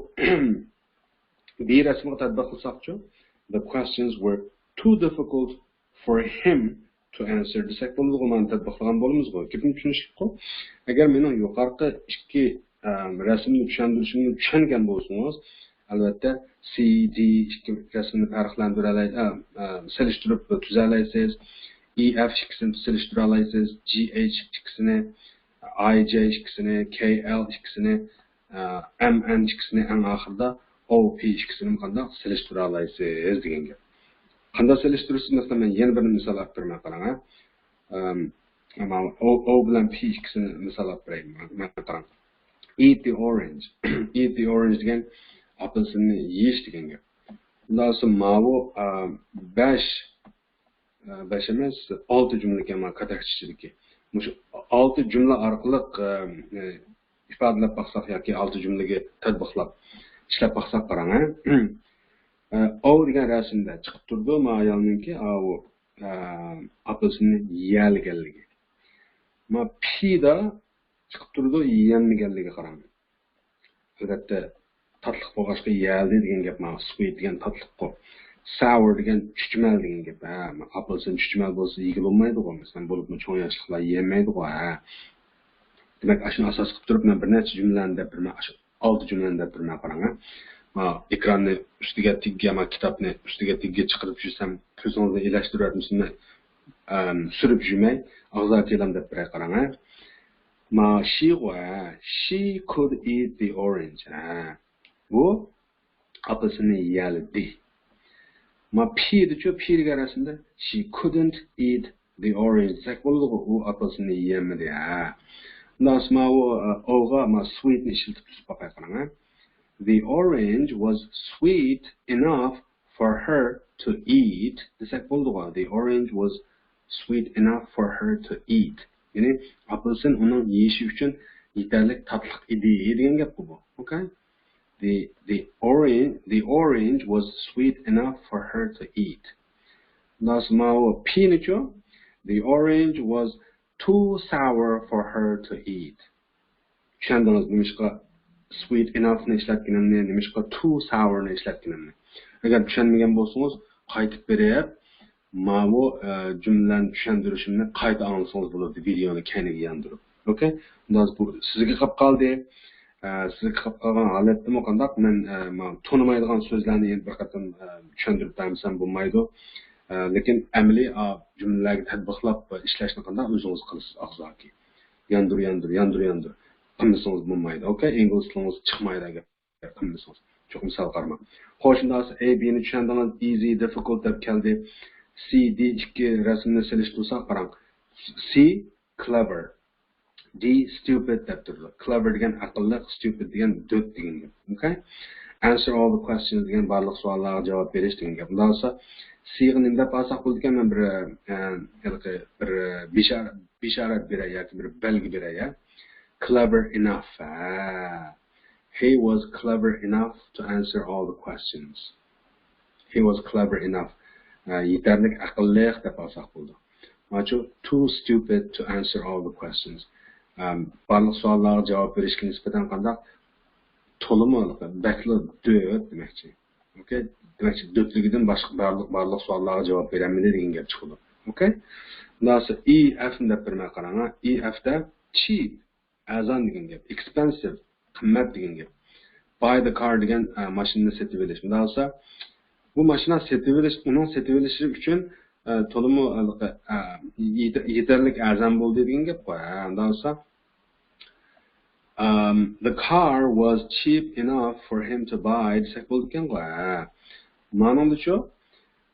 B رەسىمىگە تەتبىقلىساقچۇ؟ The questions were too difficult for him to answer دېسەك بولىدىغۇ، مانا تەتبىقلىغان بولىمىزغۇ. گېپىم چۈشىنىشلىكقۇ. ئەگەر مېنىڭ يۇقىرىقى ئىككى، ئەم، رەسىمنى چۈشەندۈرۈشۈمنى چۈشەنگەن بولسىڭىز، ئەلۋەتتە، C، D ئىككى رەسىمنى پەرقلەندۈرەلەي-، ئە، ئە، سېلىشتۇرۇپ تۈزەلەيسىز. E، F ئىككىسىنى سېلىشتۇرالايسىز. G، H ئىككىسىنى، I، J ئىككىسىنى، K، L ئىككىسىنى، ئە، M، N ئىككىسىنى، ئەڭ ئاخىرىدا O، P ئىككىسىنى قانداق سېلىشتۇرالايسىز دېگەن گەپ. قانداق سېلىشتۇرىسىز؟ مەسىلەن، مەن يەنە بىر مىسال ئېلىپ بېرىمەن، قاراڭ ھە. ئەم، ماۋۇ O، O بىلەن P ئىككىسىنى مىسال ئېلىپ بېرەي. مەن، مەن قاراڭ. Eat the orange. Eat the orange دېگەن ئاپېلسىننى يېيىش دېگەن گەپ. ئۇنداق بولسا ماۋۇ، ئە، بەش، ئە، بەش ئەمەس، ئالتە جۈملىكەن مانا كاتەكچە ئىچىدىكى. مۇشۇ ئالتە جۈملە ئارقىلىق، ئە، ئە، ئىپادىلەپ باقساق ياكى ئالتە جۈملىگە تەتبىقلاپ ئىشلەپ باقساق قاراڭ ھە. ئە، O دېگەن رەسىمدە چىقىپ تۇرىدۇ، ما ئايالنىڭكى ئاۋۇ، ئە، ئاپېلسىننى يېيەلىگەنلىكى. ما P دا چىقىپ تۇرىدۇ، يېيەلمىگەنلىكى، قاراڭ. ئەلۋەتتە، تاتلىق بولغاچقا يېيەلدى دېگەن گەپ، مانا sweet دېگەن تاتلىققۇ. Sour دېگەن چۈچۈمەل دېگەن گەپ. ھە، ئاپېلسىن چۈچۈمەل بولسا يېگىلى بولمايدىغۇ، مەسىلەن، بولۇپمۇ چوڭ ياشلىقلار يېيەلمەيدىغۇ، ھە. دېمەك، ئاشۇنى ئاساس قىلىپ تۇرۇپ، مەن بىر نەچچە جۈملىلەرنى دەپ بېرىمەن. ئاشۇ ئالتە جۈملىنى دەپ بېرىمەن، قاراڭ. ما ئېكراننى ئۈستىگە تېگىگە، ما كىتابنى ئۈستىگە تېگىگە چىقىرىپ يۈرسەم، كۆزىڭىزنى ئىلەشتۈرۈۋەتمىسۇن، مەن، ئەم، سۈرۈپ يۈرمەي، ئاغزاكىلام دەپ بېرەي، قاراڭ، ھە. ما شىغۇ، ھە. She could eat the orange. ھە. بۇ ئاپېلسىننى يېيەلىدى. ما پى دېچۇ، پى دېگەن رەسىمدە she couldn't eat the orange دېسەك بولىدىغۇ، ئۇ ئاپېلسىننى يېيەلمىدى. ھە. ئۇنداق بولسا ما ئۇ، ئە، ئوغا ما sweet نى ئىشلىتىپ تۈزۈپ باقاي، قاراڭ، ھە. The orange was sweet enough for her to eat دېسەك بولىدىغۇ. The orange was sweet enough for her to eat. يەنى ئاپېلسىن ئۇنىڭ يېيىشى ئۈچۈن يېتەرلىك تاتلىق ئىدى دېگەن گەپقۇ بۇ. Okay? The, the orange, the orange was sweet enough for her to eat. ئۇنداق بولسا ما ئۇ پى نىچۇ؟ The orange was too sour for her to eat. چۈشەندىڭىز نېمىشقا sweet enough نى ئىشلەتكىنىمنى، نېمىشقا too sour نى ئىشلەتكىنىمنى. ئەگەر چۈشەنمىگەن بولسىڭىز، قايتىپ بېرىپ، ماۋۇ، ئە، جۈملىلەرنى چۈشەندۈرۈشۈمنى قايتا ئاڭلىسىڭىز بولىدۇ، ۋىدېونى كەينىگە ياندۇرۇپ. ئوكەي؟ ئۇنداق بۇ سىزگە قاپ قالدى. ئە، سىزگە قاپ قالغان ھالەتتىمۇ قانداق؟ مەن، ئە، ما-، تونۇمايدىغان سۆزلەرنى يەنە بىر قېتىم، ئە، چۈشەندۈرۈپ بەرمىسەم بولمايدۇ. ئە، لېكىن ئەمەلىي، ئا، جۈملىلەرگە تەتبىقلاپ ئىشلەشنى قانداق ئۆزىڭىز قىلىسىز ئاغزاكى. ياندۇر، ياندۇر، ياندۇر، ياندۇر. قىلمىسىڭىز بولمايدۇ. ئوكەي؟ ئىنگلىز تىلىڭىز چىقمايدۇ ئەگەر قىلمىسىڭىز. چوقۇم سەل قارىماڭ. خوش، ئۇنداق بولسا A، B نى چۈشەندىڭىز. Easy، difficult دەپ كەلدى. C، D ئىككى رەسىمنى سېلىشتۇرساق قاراڭ. C، clever. D، stupid دەپ تۇرىدۇ. Clever دېگەن ئەقىللىق، stupid دېگەن دۆت دېگەن گەپ. Okay? Answer all the questions دېگەن بارلىق سوئاللارغا جاۋاب بېرىش دېگەن گەپ. ئۇنداق بولسا C غا نېمە دەپ ئالساق بولىدىكەن؟ مەن بىر، ئە، ھېلىقى بىر بىشارە-، بىشارەت بېرەي ياكى بىر بەلگە بېرەي، يا. Clever enough. ھە. He was clever enough to answer all the questions. He was clever enough. ئە، يېتەرلىك ئەقىللىق دەپ ئالساق بولىدۇ. ماچۇ too stupid to answer all the questions. ئەم، بارلىق سوئاللارغا جاۋاب بېرىشكە نىسبەتەن قانداق؟ تولىمۇ بەكلا دۆت دېمەكچى. ئوكەي؟ دېمەكچى، دۆتلۈكىدىن باشقا بارلىق، بارلىق سوئاللارغا جاۋاب بېرەلمىدى دېگەن گەپ چىقىدۇ. ئوكەي؟ ئۇنداق بولسا E، F نى دەپ بېرىمەن قاراڭ. E، F دە cheap، ئەرزان دېگەن گەپ. Expensive، قىممەت دېگەن گەپ. Buy the car دېگەن، ئە، ماشىنىنى سېتىۋېلىش. مۇنداق بولسا، بۇ ماشىنا سېتىۋېلىش، ئۇنىڭ سېتىۋېلىشى ئۈچۈن، ئە، تولىمۇ، ئە، ئە، يېتە-، يېتەرلىك ئەرزان بولدى دېگەن گەپ قوي. ھە، مۇنداق بولسا، ئەم، the car was cheap enough for him to buy دېسەك بولىدىكەنغۇ. ھە. مانىڭدىچۇ؟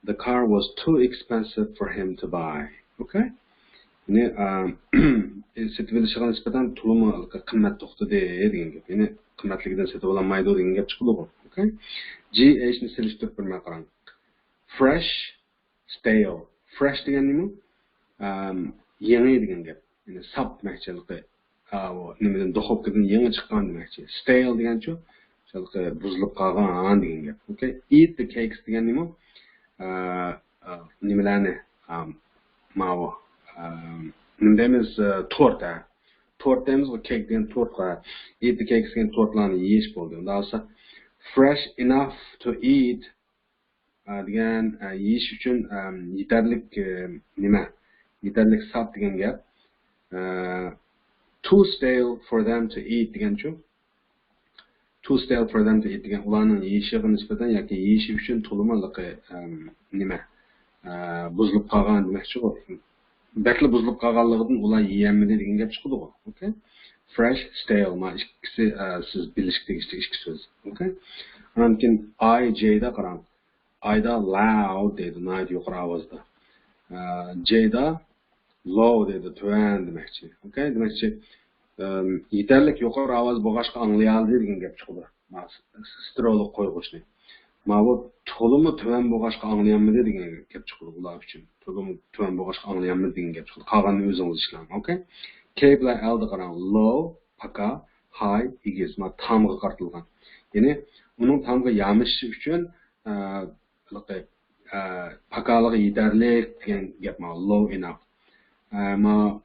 The car was too expensive for him to buy. Okay? يەنى، ئەم، سېتىۋېلىشىغا نىسبەتەن تولىمۇ قىممەت توختىدى دېگەن گەپ. يەنى قىممەتلىكىدىن سېتىۋالالمايدۇ دېگەن گەپ چىقىدىغۇ. Okay? G، H نى سېلىشتۇرۇپ بېرىمەن قاراڭ. Fresh، stale. Fresh دېگەن نېمە؟ ئەم، يېڭى دېگەن گەپ. يەنى ساپ دېمەكچى، ھېلىقى، ئا، ئۇ نېمىدىن، دۇخوپكىدىن يېڭى چىققان دېمەكچى. Stale دېگەنچۇ؟ ھېلىقى بۇزۇلۇپ قالغان دېگەن گەپ. Okay. Eat the cakes دېگەن نېمە؟ ئا، ئا، نېمىلەرنى؟ ئا، ماۋۇ، ئا، نېمە دەيمىز؟ ئا، تورت، ھە. تورت دەيمىزغۇ، cake دېگەن تورتقا. Eat the cakes دېگەن تورتلارنى يېيىش بولدى. ئۇنداق بولسا، fresh enough to eat ئە، دېگەن، ئە، يېيىش ئۈچۈن، ئەم، يېتەرلىك، ئە، نېمە؟ يېتەرلىك ساپ دېگەن گەپ. ئە، too stale for them to eat دېگەنچۇ؟ Too stale for them to eat دېگەن ئۇلارنىڭ يېيىشىغا نىسبەتەن ياكى يېيىشى ئۈچۈن تولىمۇ ھېلىقى، ئەم، نېمە؟ ئە، بۇزۇلۇپ قالغان دېمەكچىغۇ. بەكلا بۇزۇلۇپ قالغانلىقىدىن ئۇلار يېيەلمىدى دېگەن گەپ چىقىدىغۇ. Okay? Fresh، stale، ما ئىككىسى، ئە، سىز بىلىشكە تېگىشلىك ئىككى سۆز. Okay؟ ئاندىن كېيىن I، J دا قاراڭ. I دا loud دەيدۇ، ناھايىتى يۇقىرى ئاۋازدا. ئە، J دا low دەيدۇ، تۆۋەن دېمەكچى. Okay؟ دېمەكچى، ئەم، يېتەرلىك يۇقىرى ئاۋاز بولغاچقا ئاڭلىيالىدى دېگەن گەپ چىقىدۇ. ما ستېرېئولۇق قويغۇچنى. ماۋۇ تولىمۇ تۆۋەن بولغاچقا ئاڭلىيالمىدى دېگەن گەپ چىقىدۇ ئۇلار ئۈچۈن. تولىمۇ تۆۋەن بولغاچقا ئاڭلىيالمىدى دېگەن گەپ چىقىدۇ. قالغاننى ئۆزىڭىز ئىشلەڭ. Okay؟ K بىلەن L دا قاراڭ. Low، پاكا، high، ئېگىز. ما تامغا قارىتىلغان. يەنى ئۇنىڭ تامغا يامىشىشى ئۈچۈن، ئە، ھېلىقى، ئە، پاكالىقى يېتەرلىك دېگەن گەپ ما، low enough. ئە، ما،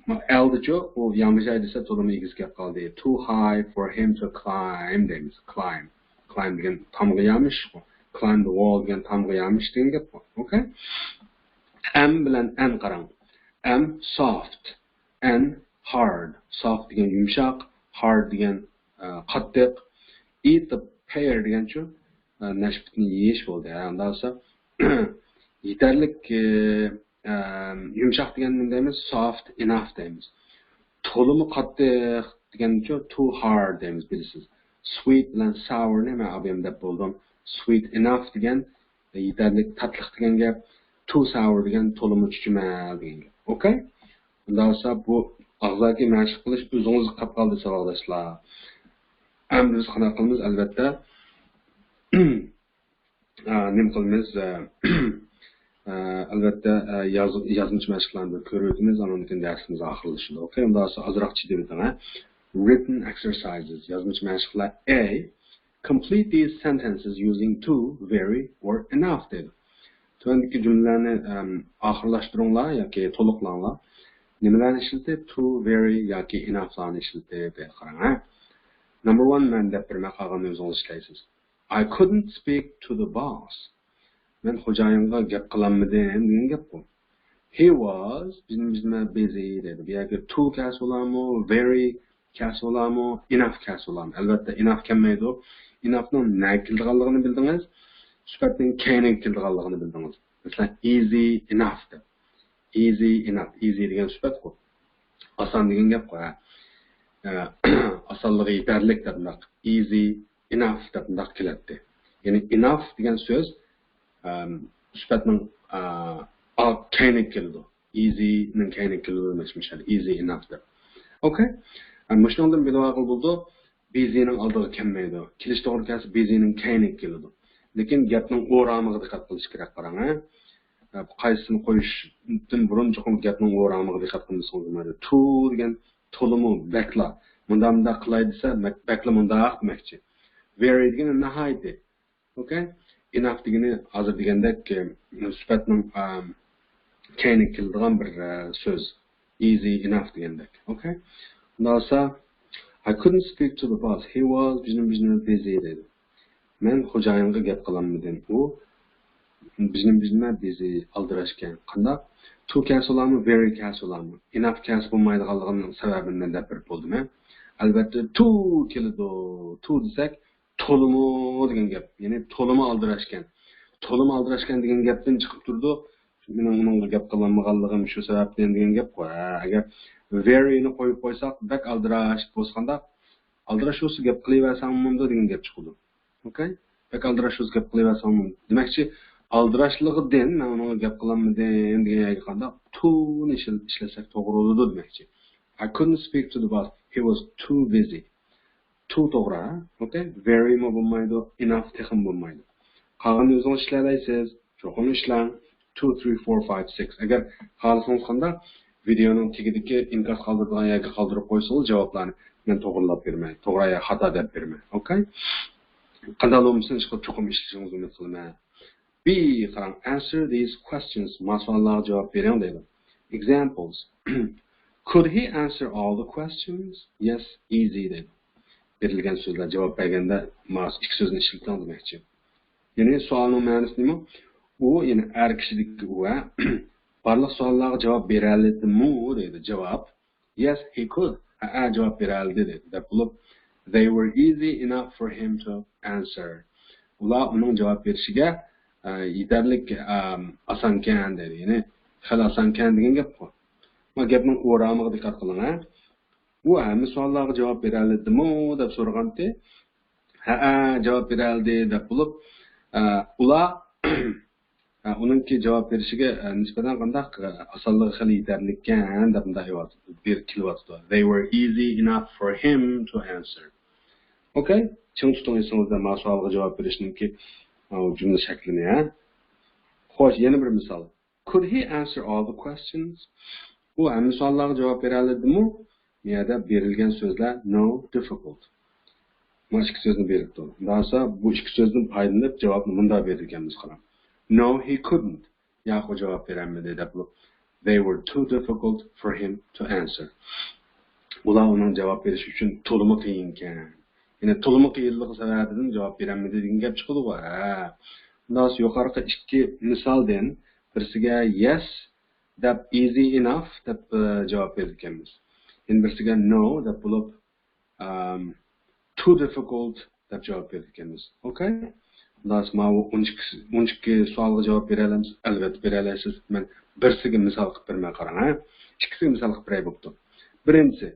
ما ئەلدىچۇ، ئۇ يامىشاي دېسە تولىمۇ ئېگىز گەپ قالدى. Too high for him to climb دەيمىز. Climb. Climb دېگەن تامغا يامىشىش. Climb the wall دېگەن تامغا يامىشىش دېگەن گەپ. Okay؟ M بىلەن N قاراڭ. M soft، N hard. Soft دېگەن يۇمشاق، hard دېگەن، ئە، قاتتىق. Eat the pear دېگەنچۇ، ئە، نەشپۈتنى يېيىش بولدى. ھە، ئۇنداق بولسا، يېتەرلىك، ئە، ئە، يۇمشاق دېگەننى نېمە دەيمىز؟ Soft enough دەيمىز. تولىمۇ قاتتىق دېگەنچۇ، too hard دەيمىز، بىلىسىز. Sweet بىلەن sour نى مەن ئابىيەم دەپ بولدۇم. Sweet enough دېگەن يېتەرلىك تاتلىق دېگەن گەپ، too sour دېگەن تولىمۇ چۈچۈمەل دېگەن گەپ. ئوكەي؟ ئۇنداق بولسا بۇ ئاغزاكى مەشىق قىلىش ئۆزىڭىزگە قاپ قالدى ساۋاقداشلار. ئەمدى بىز قانداق قىلىمىز؟ ئەلۋەتتە، ئا، نېمە قىلىمىز؟ ئە، ئە، ئەلۋەتتە، ئە، ياز-، يازمىچە مەشىقلارنى بىر كۆرۈۋېتىمىز، ئاندىن كېيىن دەرسىمىز ئاخىرلىشىدۇ. ئوكەي، ئۇنداق بولسا ئازراق چىدىۋېتىڭ، ھە. Written exercises، يازمىچە مەشىقلەر. A. Complete these sentences using too, very or enough دەيدۇ. تۆۋەندىكى جۈملىلەرنى، ئەم، ئاخىرلاشتۇرۇڭلار ياكى تولۇقلاڭلار. نېمىلەرنى ئىشلىتىپ؟ Too، very ياكى enough لارنى ئىشلىتىپ دەيدۇ. قاراڭ، ھە. Number one مەن دەپ بېرىمەن، قالغىنىنى ئۆزىڭىز ئىشلەيسىز. I couldn't speak to the boss. مەن خوجايىنغا گەپ قىلالمىدىم دېگەن گەپقۇ. He was، بىزنى، بىزنى busy دەيدۇ. بۇ يەردە too كەلسە بولامۇ، very كەلسە بولامۇ، enough كەلسە بولامۇ؟ ئەلۋەتتە، enough كەلمەيدۇ. Enough نىڭ نەگە كېلىدىغانلىقىنى بىلدىڭىز، سۈپەتنىڭ كەينىگە كېلىدىغانلىقىنى بىلدىڭىز. مەسىلەن، easy enough دەپ. Easy enough. Easy دېگەن سۈپەتقۇ. ئاسان دېگەن گەپقۇ، ھە. ئە، ئاسانلىقى يېتەرلىك دەپ مۇنداق. Easy enough دەپ مۇنداق كېلەتتى. يەنى enough دېگەن سۆز، ئەم، سۈپەتنىڭ، ئا، ئا، كەينىگە كېلىدۇ. Easy نىڭ كەينىگە كېلىدۇ، مۇشۇ، easy enough دەپ. ئوكەي؟ ئە، مۇشۇنىڭدىن بىلىۋالغىلى بولىدۇ. Busy نىڭ ئالدىغا كەلمەيدۇ. كېلىش توغرا كەلسە، busy نىڭ كەينىگە كېلىدۇ. لېكىن گەپنىڭ ئورامىغا دىققەت قىلىش كېرەك، قاراڭ، ھە. ئە، قايسىسىنى قويۇشتىن بۇرۇن چوقۇم گەپنىڭ ئورامىغا دىققەت قىلمىسىڭىز بولمايدۇ. Too دېگەن تولىمۇ، بەكلا. مۇنداق، مۇنداق قىلاي دېسە، بەك-، بەكلا مۇنداق دېمەكچى. Very دېگىنى ناھايىتى. ئوكەي؟ Enough دېگىنى ھازىر دېگەندەك، ئە، سۈپەتنىڭ، ئەم، كەينىگە كېلىدىغان بىر، ئە، سۆز. Easy enough دېگەندەك. ئوكەي؟ ئۇنداق بولسا، I couldn't speak to the boss. He was بىزنى، بىزنى busy دەيدۇ. مەن خوجايىنغا گەپ قىلالمىدىم. ئۇ بىزنى، بىزنى busy، ئالدىراشكەن. قانداق؟ Too كەلسە بولامۇ، very كەلسە بولامۇ؟ Enough كەلسە بولمايدىغانلىقىنىڭ سەۋەبىنى مەن دەپ بېرىپ بولدۇم، ھە؟ ئەلۋەتتە، too كېلىدۇ. Too دېسەك، تولىمۇ دېگەن گەپ. يەنى تولىمۇ ئالدىراشكەن. تولىمۇ ئالدىراشكەن دېگەن گەپتىن چىقىپ تۇرىدۇ، مېنىڭ ئۇنىڭغا گەپ قىلالمىغانلىقىم شۇ سەۋەبتىن دېگەن گەپقۇ. ھە، ئەگەر very نى قويۇپ قويساق، بەك ئالدىراش بولسا قانداق؟ ئالدىراش بولسا گەپ قىلىۋەرسەڭ بولمامدۇ دېگەن گەپ چىقىدۇ. ئوكەي؟ بەك ئالدىراش بولسا گەپ قىلىۋەرسەڭ بولمامدۇ. دېمەكچى، ئالدىراشلىقىدىن مەن ئۇنىڭغا گەپ قىلالمىدىم دېگەن يەرگە قانداق؟ Too نى ئىشل-، ئىشلەتسەك توغرا بولىدۇ دېمەكچى. I couldn't speak to the boss. He was too busy. Too توغرا، ھە؟ ئوكەي؟ Very مۇ بولمايدۇ، enough تېخىمۇ بولمايدۇ. قالغىنىنى ئۆزىڭىز ئىشلەيسىز. چوقۇم ئىشلەڭ. Two، three، four، five، six. ئەگەر خالىسىڭىز قانداق، ۋىدېئونىڭ تېگىدىكى ئىنكاس قالدۇرىدىغان يەرگە قالدۇرۇپ قويسىڭىز جاۋابلارنى، مەن توغرىلاپ بېرىمەن. توغرا يا خاتا دەپ بېرىمەن. ئوكەي؟ قانداق بولمىسۇن، ئىشقىلىپ چوقۇم ئىشلىشىڭىزنى ئۈمىد قىلىمەن. B، قاراڭ. Answer these questions. ما سوئاللارغا جاۋاب بېرىڭ دەيدۇ. Examples. Could he answer all the questions? Yes, easy دەيدۇ. بېرىلگەن سۆزلەر جاۋاب بەرگەندە ما ئىككى سۆزنى ئىشلىتىڭ دېمەكچى. يەنى سوئالنىڭ مەنىسى نېمە؟ ئۇ، يەنى ئەر كىشىدىكى ئۇ، ھە؟ بارلىق سوئاللارغا جاۋاب بېرەلىدىمۇ دەيدۇ. جاۋاب. Yes, he could. ھەئە، جاۋاب بېرەلىدى دەيدۇ. دەپ بولۇپ، they were easy enough for him to answer. ئۇلار ئۇنىڭ جاۋاب بېرىشىگە، ئە، يېتەرلىك، ئە، ئاسانكەن دەيدۇ. يەنى خېلى ئاسانكەن دېگەن گەپقۇ. ما گەپنىڭ ئورامىغا دىققەت قىلىڭ، ھە. ئۇ ھەممە سوئاللارغا جاۋاب بېرەلىدىمۇ دەپ سورىغانتى. ھەئە، جاۋاب بېرەلىدى دەپ بولۇپ، ئە، ئۇلار، ئە، ئۇنىڭكى جاۋاب بېرىشىگە، ئە، نىسبەتەن قانداق، ئە، ئاسانلىقى خېلى يېتەرلىككەن دەپ مۇنداق ئېيتىۋاتىدۇ. بىر كېلىۋاتىدۇ. They were easy enough for him to answer. ئوكەي؟ چىڭ تۇتۇڭ ئېسىڭىزدە ما سوئالغا جاۋاب بېرىشنىڭكى، ئە، جۈملە شەكلىنى، ھە؟ خوش، يەنە بىر مىسال. Could he answer all the questions? ئۇ ھەممە سوئاللارغا جاۋاب بېرەلىدىمۇ؟ بۇ يەردە بېرىلگەن سۆزلەر no، difficult. مانا ئىككى سۆزنى بېرىپتۇ. ئۇنداق بولسا بۇ ئىككى سۆزدىن پايدىلىنىپ جاۋابنى مۇنداق بېرىدىكەنمىز، قاراڭ. No, he couldn't. ياق، ئۇ جاۋاب بېرەلمىدى دەپ بولۇپ. They were too difficult for him to answer. ئۇلار ئۇنىڭ جاۋاب بېرىشى ئۈچۈن تولىمۇ قىيىنكەن. يەنى تولىمۇ قىيىنلىقى سەۋەبىدىن جاۋاب بېرەلمىدى دېگەن گەپ چىقىدىغۇ. ھە. ئۇنداق بولسا يۇقىرىقى ئىككى مىسالدىن بىرسىگە yes دەپ، easy enough دەپ، ئە، جاۋاب بېرىدىكەنمىز. يەنە بىرسىگە no دەپ بولۇپ، ئەم، too difficult دەپ جاۋاب بېرىدىكەنمىز. ئوكەي؟ خالاس، ماۋۇ ئون ئىككى، ئون ئىككى سوئالغا جاۋاب بېرەلەمسىز؟ ئەلۋەتتە بېرەلەيسىز. مەن بىرسىگە مىسال قىلىپ بېرىمەن، قاراڭ، ھە؟ ئىككىسىگە مىسال قىلىپ بېرەي بوپتۇ. بىرىنچىسى،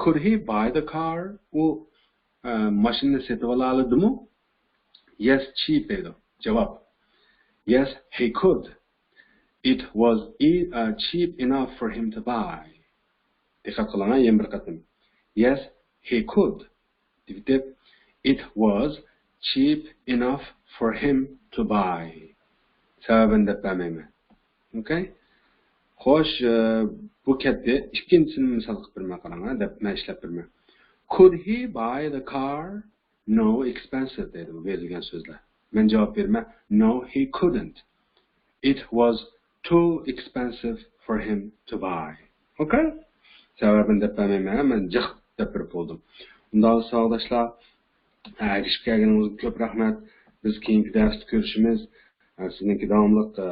could he buy the car؟ ئۇ، ئە، ماشىنىنى سېتىۋالالايدىمۇ؟ Yes, cheap دەيدۇ. جاۋاب. Yes, he could. It was e- uh, cheap enough for him to buy. دىققەت قىلىڭ، ھە، يەنە بىر قېتىم. Yes, he could. دېيىپ، it was cheap enough for him to buy. سەۋەبىنى دەپ بەرمەيمەن. ئوكەي؟ خوش، ئە، بۇ كەتتى. ئىككىنچىسىنى مىسال قىلىپ بېرىمەن، قاراڭ، ھە، دەپ مەن ئىشلەپ بېرىمەن. Could he buy the car? No, expensive دەيدۇ بۇ بېرىلگەن سۆزلەر. مەن جاۋاب بېرىمەن. No, he couldn't. It was too expensive for him to buy. ئوكەي؟ سەۋەبىنى دەپ بەرمەيمەن، مەن جىق دەپ بېرىپ بولدۇم. ئۇنداق ساۋاقداشلار، ئەگىشىپ كەلگىنىڭىزگە كۆپ رەھمەت. بىز كېيىنكى دەرستە كۆرۈشىمىز. سىزنىڭكى داۋاملىق، ئە،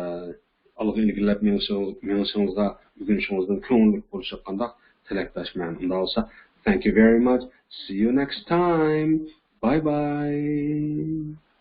ئالغا ئىلگىرىلەپ مېڭىشىڭىز-، مېڭىشىڭىزغا، ئۆگىنىشىڭىزنىڭ كۆڭۈللۈك بولۇشىغا قانداق تىلەكداشمەن. ئۇنداق بولسا، thank you very much. See you next time. Bye bye.